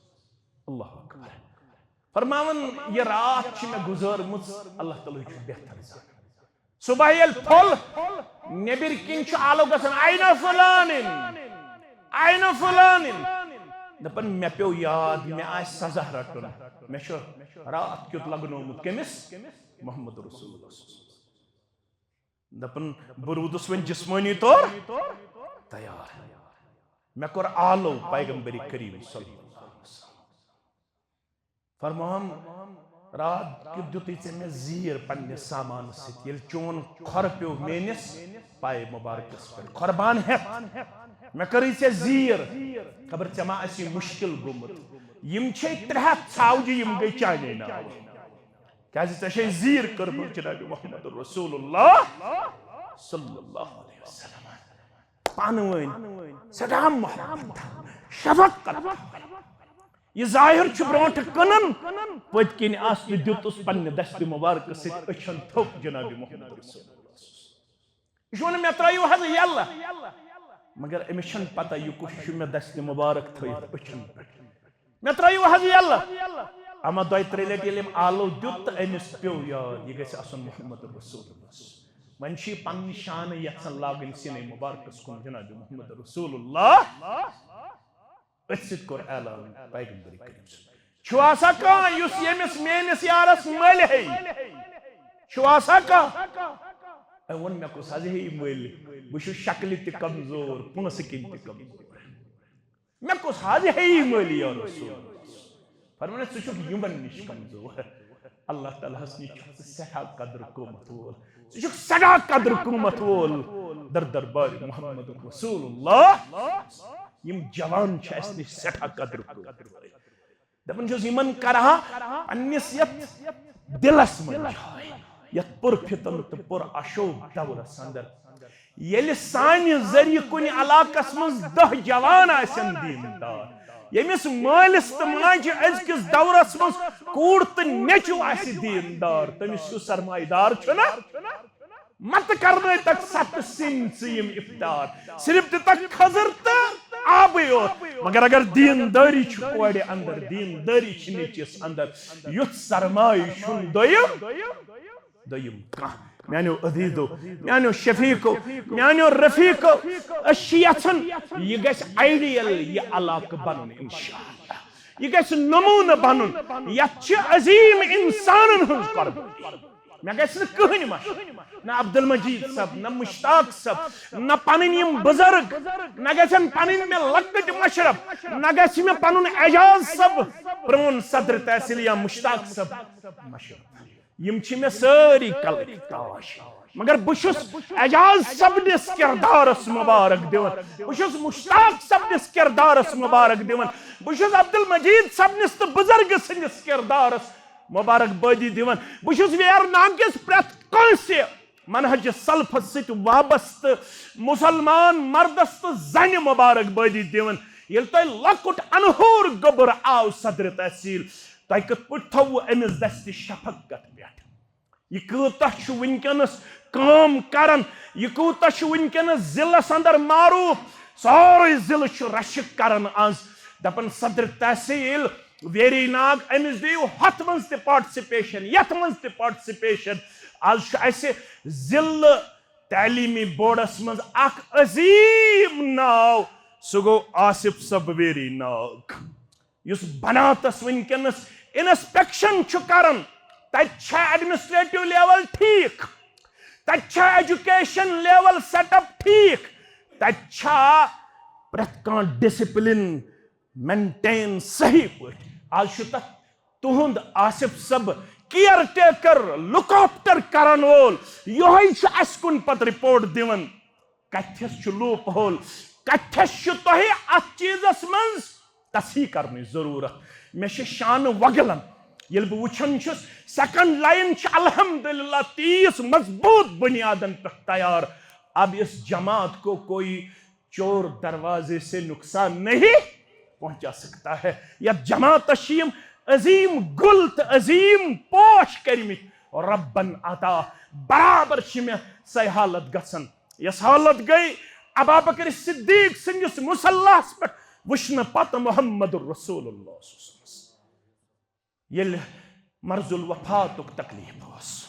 اللہ اکبر۔ فرماوان، یہِ راتھ چھِ مےٚ گُزٲرمٕژ، اللہ تعالیٰ ہٕے چھُ بہتر زانان۔ صبح ییٚلہِ پھوٚل، نیٚبٕرۍ کِنۍ چھُ آلو گژھان، "اینَ فلانن؟ اینَ فلانن؟" دَپان، مےٚ پیوٚو یاد، مےٚ آسہِ سزا رَٹُن۔ مےٚ چھُ راتھ کیُتھ لگنومُت کٔمِس؟ محمد رسول اللہ صلی اللہ علیہ وسلم۔ دَپان، بہٕ روٗدُس وۄنۍ جسمٲنی طور تیار۔ مےٚ کوٚر آلو پیغمبر کریم صلی اللہ علیہ وسلم۔ فرموہم، راتھ کیُتھ دیُتُے ژےٚ مےٚ زیٖر پننِس سامانس سۭتۍ، ییٚلہِ چون کھۄر پیوٚو میٲنِس پایہِ مبارکس پٮ۪ٹھ، قربان ہٮ۪تھ۔ مےٚ کٔرٕے ژےٚ زیٖر، خبر ژےٚ ما آسی مُشکِل گوٚمُت۔ یِم چھے ترٛےٚ ہتھ ژھاوجہِ، یِم گٔے چانے ناوٕ۔ کیازِ ژےٚ چھے زیٖر کٔرمٕژ جناب محمد رسول اللہ صلی اللہ علیہ وسلم۔ پانہٕ ؤنۍ سٮ۪ٹھاہ محبت، شفقت۔ یہِ ظاہر چھُ برونٛٹھ کٕنان، پٔتۍ کِنۍ آسنہٕ دیُتُس پننہِ دستِ مبارکہٕ سۭتۍ أچھن تھوٚپ جناب محمد رسول اللہ۔ یہِ چھُ وَنان، مےٚ ترٛٲیِو حظ یَلہٕ۔ مگر أمِس چھَنہٕ پتہ یہِ کُس چھُ مےٚ دستِ مبارک تھٲیِتھ أچھن پٮ۪ٹھ۔ مےٚ ترٛٲیِو حظ یَلہٕ۔ اما دۄیہِ ترٛیٚیہِ لٹہِ ییٚلہِ أمۍ آلو دیُت تہٕ أمِس پیوٚو یاد، یہِ گژھِ آسُن محمد رسول اللہ۔ وۄنۍ چھُ یہِ پنٕنۍ شانہٕ یژھان لاگٕنۍ سیٖنے مبارکس کُن، جناب محمد رسول اللہ۔ أتھۍ سۭتۍ کوٚر اعلان پیغمبر کریم صلی اللہ علیہ وسلم۔ چھُ آسا کانٛہہ یُس ییٚمِس میٲنِس یارس مٔلۍ ہیٚیہِ؟ چھُ آسا کانٛہہ؟ أمۍ ووٚن، مےٚ کُس حظ ہیٚیہِ مٔلۍ؟ بہٕ چھُس شکلہِ تہِ کمزور، پونٛسہٕ کِنۍ تہِ کمزور۔ مےٚ کُس حظ ہیٚیہِ مٔلۍ یا رسول اللہ؟ فرموونس، ژٕ چھُکھ یِمن نِش کمزور۔ اللہ تعالیٰ ہس نِش چھُکھ ژٕ سٮ۪ٹھاہ قدر قۭمت وول۔ ژٕ چھُکھ سٮ۪ٹھاہ قدر قۭمت وول۔ در دربار محمد رسول اللہ۔ یِم جوان چھِ اَسہِ نِش سٮ۪ٹھاہ قدر قۭمت وٲلۍ۔ دَپان چھُس، یِمن کرٕ ہا پننِس یَتھ دِلس منٛز جاے۔ یتھ پر فتن تہٕ پر اشوب دورس اندر، ییٚلہِ سانہِ ذٔریعہٕ کُنہِ علاقس منٛز دَہ جوان آسن دیندار، ییٚمِس مٲلِس تہٕ ماجہِ أزکِس دورس منٛز کوٗر تہٕ نیٚچو آسہِ دیندار، تٔمِس ہیوٗ سرمایہ دار چھُنہ؟ مت کرنٲے تک ستھ سِنۍ ژٕ یِم افطار، صرف دِ تک کھٔزٕر تہٕ آبٕے یوت۔ مگر اگر دیندٲری چھِ کورِ اندر، دیندٲری چھِ نیٚچوِس اندر، یُتھ سرمایہِ چھُنہٕ دوٚیِم، دوٚیِم کانٛہہ۔ میانیو عزیزو، میانیو شفیقو، میانیو رفیقو، أسۍ چھِ یژھان یہِ گژھِ آئیڈیل یہِ علاقہٕ بنُن انشاءاللہ۔ یہِ گژھِ نموٗنہٕ بنُن۔ یتھ چھِ عظیم انسانن ہٕنٛز قربٲنی۔ مےٚ گژھِ نہٕ کٕہٕنۍ مشورٕ۔ نہ عبدالمجید صٲب، نہ مشتاق صٲب، نہ پنٕنۍ یِم بزرگ، نہ گژھن پنٕنۍ مےٚ لۄکٕٹۍ مشرف، نہ گژھِ مےٚ پنُن اعجاز صٲب، پرون صدر تحصیل یا مشتاق صٲب مشرف۔ یِم چھِ مےٚ سٲری کلٕکۍ تاج۔ مگر بہٕ چھُس اعجاز صٲبنِس کردارس مبارک دِوان، بہٕ چھُس مشتاق صٲبنِس کردارس مبارک دِوان، بہٕ چھُس عبدالمجید صٲبنِس تہٕ بزرگ سٕنٛدِس کردارس مبارک بٲدی دِوان۔ بہٕ چھُس ویرناگ کِس پرٛٮ۪تھ کٲنٛسہِ منہج سلفس سۭتۍ وابستہٕ مسلمان مردس تہٕ زنہِ مبارک بٲدی دِوان۔ ییٚلہِ تۄہہِ لۄکُٹ انہور گوٚبُر آو صدر تحصیل، تۄہہِ کِتھ پٲٹھۍ تھوٚوٕ أمِس دستِ شفقت پٮ۪ٹھ؟ یہِ کوٗتاہ چھُ وٕنکیٚنَس کٲم کران، یہِ کوٗتاہ چھُ وٕنکیٚنَس ضلعس اندر معروٗف، سورُے ضلعہٕ چھُ رشک کران از، دپان صدر تحصیل ویری ناگ، أمِس دِیِو ہۄتھ منٛز تہِ پارٹسپیشن، یتھ منٛز تہِ پارٹسپیشن۔ از چھُ اسہِ ضلعہٕ تعلیمی بورڈس منٛز اکھ عظیٖم ناو، سُہ گوٚو آصف صٲب ویری ناگ، یُس بناتس وٕنکیٚنس انسپیکشن چھُ کران۔ تتہِ چھا ایڈمنسٹریٹو لیول ٹھیک؟ تتہِ چھا ایجوکیشن لیول سیٹ اپ ٹھیک؟ تتہِ چھا پرٛٮ۪تھ کانٛہہ ڈسپلن مینٹین صحیح پٲٹھۍ؟ از چھُ تتھ تُہُنٛد آصف صٲب کیئر ٹیکر، لُک آفٹر کرن وول، یِہوٚے چھُ اسہِ کُن پتہٕ رپورٹ دِوان۔ کتھس چھُ لوپ ہول، کتھس چھُ تۄہہِ اتھ چیزس منٛز تصحیح کرنٕچ ضرورت۔ مےٚ چھِ شانہٕ وۄگلان ییٚلہِ بہٕ وٕچھان چھُس، سیکنڈ لائن چھِ الحمدللہ تیٖژ مضبوط بنیادن پٮ۪ٹھ تیار۔ اب اس جماعت کو کوئی چور دروازے سے نقصان نہیں پہنچا سکتا ہے۔ یتھ جماعتس چھِ یِم عظیٖم گُل تہٕ عظیٖم پوش کٔرمٕتۍ، ربن عطا، برابر چھِ مےٚ سۄے حالت گژھان، یۄس حالت گٔے ابابکر صدیق سٕنٛدِس مصلاہس پٮ۪ٹھ وٕچھنہٕ پتہٕ محمد رسول اللہ صلی اللہ علیہ وسلمس۔ ییٚلہِ مرض الوفاتُک تکلیف اوس۔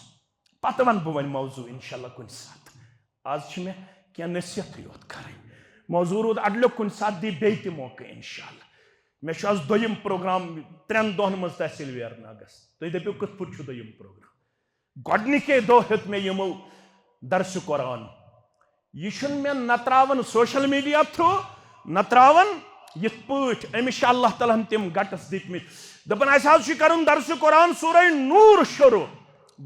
پتہٕ ونہٕ بہٕ وۄنۍ موضوع انشاءاللہ کُنہِ ساتہٕ۔ آز چھِ مےٚ کینٛہہ نصیحتٕے یوت کرٕنۍ۔ موضوع روٗد اڈلیو، کُنہِ ساتہٕ دی بیٚیہِ تہِ موقعہٕ انشاءاللہ۔ مےٚ چھُ آز دوٚیِم پروگرام ترٛٮ۪ن دۄہن منٛز تحصیل ویرناگس۔ تُہۍ دٔپِو کِتھ پٲٹھۍ چھُ دوٚیِم پروگرام؟ گۄڈٕنِکے دۄہ ہیوٚت مےٚ یِمو درسِ قرآن۔ یہِ چھُنہٕ مےٚ نہ ترٛاوان سوشل میڈیا تھرو، نہ ترٛاوان یِتھ پٲٹھۍ۔ أمِس چھِ اللہ تعالیٰ ہن تِم گٹس دِتمٕتۍ۔ دَپان، اَسہِ حظ چھُ کرُن درسِ قرآن سورہ نور شروع۔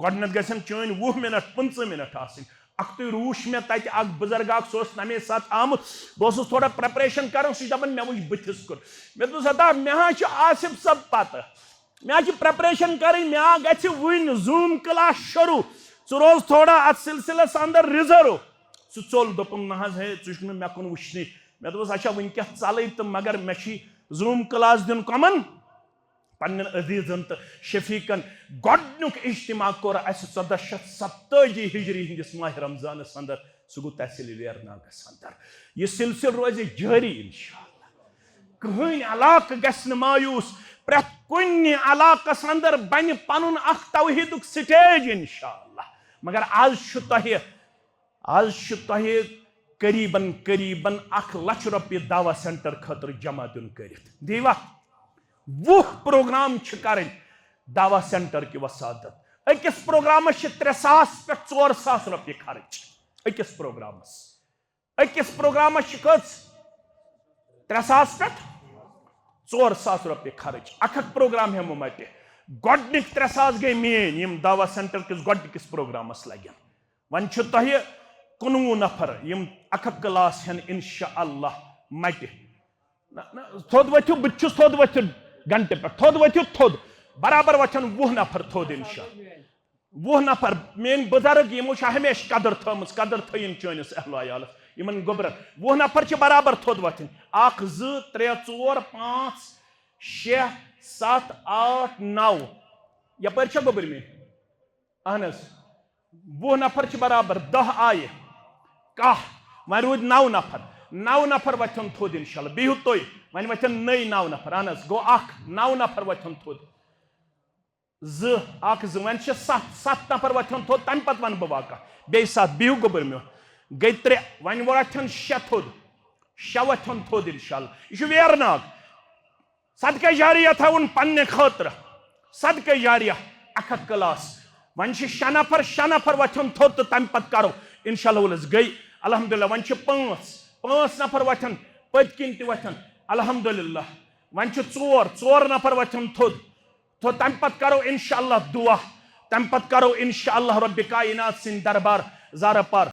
گۄڈٕنٮ۪تھ گژھن چٲنۍ وُہ منٹ، پٕنٛژٕہ منٹ آسٕنۍ۔ اکھتُے روٗچھ مےٚ تتہِ اکھ بُزرگ اکھ، سُہ اوس تمے ساتہٕ آمُت۔ بہٕ اوسُس تھوڑا پریپریشن کران، سُہ چھُ دپان، مےٚ وٕچھ بٕتھِس کُن۔ مےٚ دوٚپُس، ہتا، مےٚ ہا چھُ آصف صٲب پتہ۔ مےٚ ہا چھِ پریپریشن کرٕنۍ، مےٚ ہا گژھِ وٕنۍ زوٗم کلاس شروع۔ ژٕ روز تھوڑا اتھ سلسلس اندر ریزرو۔ سُہ ژوٚل، دوٚپُن، نہ حظ، ہے، ژٕ چھُکھ نہٕ مےٚ کُن وٕچھنٕے۔ مےٚ دوٚپُس، اچھا، وٕنۍ کیٛاہ ژلٕے تہٕ مگر مےٚ چھُے زوٗم کلاس دیُن کمن؟ پننٮ۪ن عزیزن تہٕ شفیقن۔ گۄڈنیُک اجتماع کوٚر اسہِ ژۄدہ شیتھ ستٲجی ہجری ہٕنٛدِس ماہ رمضانس اندر۔ سُہ گوٚو تحصیل ویرناگس اندر۔ یہِ سلسلہٕ روزِ جٲری انشاءاللہ۔ کٕہٕنۍ علاقہٕ گژھِ نہٕ مایوس۔ پرٛٮ۪تھ کُنہِ علاقس اندر بنہِ پنُن اکھ توحیدُک سٹیج انشاءاللہ۔ مگر از چھُ تۄہہِ، از چھُ تۄہہِ قریباً قریباً اکھ لچھ رۄپیہِ دعویٰ سینٹر خٲطرٕ جمع دیُن کٔرِتھ۔ دیٖوا؟ وُہ پروگرام چھِ کرٕنۍ دعویٰ سینٹر کہِ وساطت۔ أکِس پروگرامس چھِ ترٛےٚ ساس پٮ۪ٹھ ژور ساس رۄپیہِ خرٕچ۔ أکِس پروگرامس، أکِس پروگرامس چھِ کٔژ؟ ترٛےٚ ساس پٮ۪ٹھ ژور ساس رۄپیہِ خرٕچ۔ اکھ اکھ پروگرام ہٮ۪مو مٹہِ۔ گۄڈٕنِکۍ ترٛےٚ ساس گٔے میٲنۍ، یِم دعویٰ سینٹر کِس گۄڈٕنِکِس پروگرامس لگن۔ وۄنۍ چھِ تۄہہِ کُنوُہ نفر، یِم اکھ اکھ کلاس ہٮ۪ن انشاءاللہ مٹہِ۔ نہ، نہ، تھوٚد ؤتھِو، بہٕ تہِ چھُس تھوٚد ؤتھِتھ گھنٹہٕ پٮ۪ٹھ۔ تھوٚد ؤتھِو، تھوٚد۔ برابر وۄتھن وُہ نفر تھوٚد انشاءاللہ۔ وُہ نفر، میٲنۍ بزرگ، یِمو چھِ ہمیشہِ قدر تھٲومٕژ، قدر تھٲیِن چٲنِس اہل و عیالس، یِمن گوٚبرن۔ وُہ نفر چھِ برابر تھوٚد وۄتھٕنۍ۔ اکھ، زٕ، ترٛےٚ، ژور، پانٛژھ، شےٚ، ستھ، ٲٹھ، نو۔ یپٲرۍ چھا گوٚبٕرۍ میٲنۍ؟ اہن حظ۔ وُہ نفر چھِ برابر، دَہ آیہِ، کاہ، وۄنۍ روٗدۍ نَو نفر۔ نَو نفر وۄتھن تھوٚد انشاءاللہ، بِہِو تُہۍ۔ وۄنۍ وۄتھن نٔے نَو نفر۔ اہن حظ، گوٚو اکھ، نَو نفر وۄتھن تھوٚد۔ زٕ، اکھ، زٕ، وۄنۍ چھِ ستھ، ستھ نفر وۄتھن تھوٚد، تمہِ پتہٕ ونہٕ بہٕ واقعہ۔ بیٚیہِ ستھ، بِہِو گوٚبٕرۍ میون۔ گٔے ترٛےٚ، وۄنۍ وۄتھن شےٚ تھوٚد۔ شےٚ وۄتھن تھوٚد انشاءاللہ۔ یہِ چھُ ویرناگ۔ صدقہ جاریہ تھاوُن پننہِ خٲطرٕ۔ صدقہ جاریہ، اکھ اکھ کلاس۔ وۄنۍ چھِ شےٚ نفر، شےٚ نفر وۄتھن تھوٚد تہٕ تمہِ پتہٕ کرو۔ انشاءاللہ ولز گٔے۔ الحمدللہ، وۄنۍ چھِ پانٛژھ، پانٛژھ نفر وۄتھن، پٔتۍ کِنۍ تہِ وۄتھن۔ الحمدللہ، وۄنۍ چھِ ژور، ژور نفر وۄتھن تھوٚد۔ تہٕ تمہِ پتہٕ کرو انشاءاللہ دعا۔ تمہِ پتہٕ کرو انشاءاللہ رب کائنات سٕنٛدِ دربار زارٕ پار۔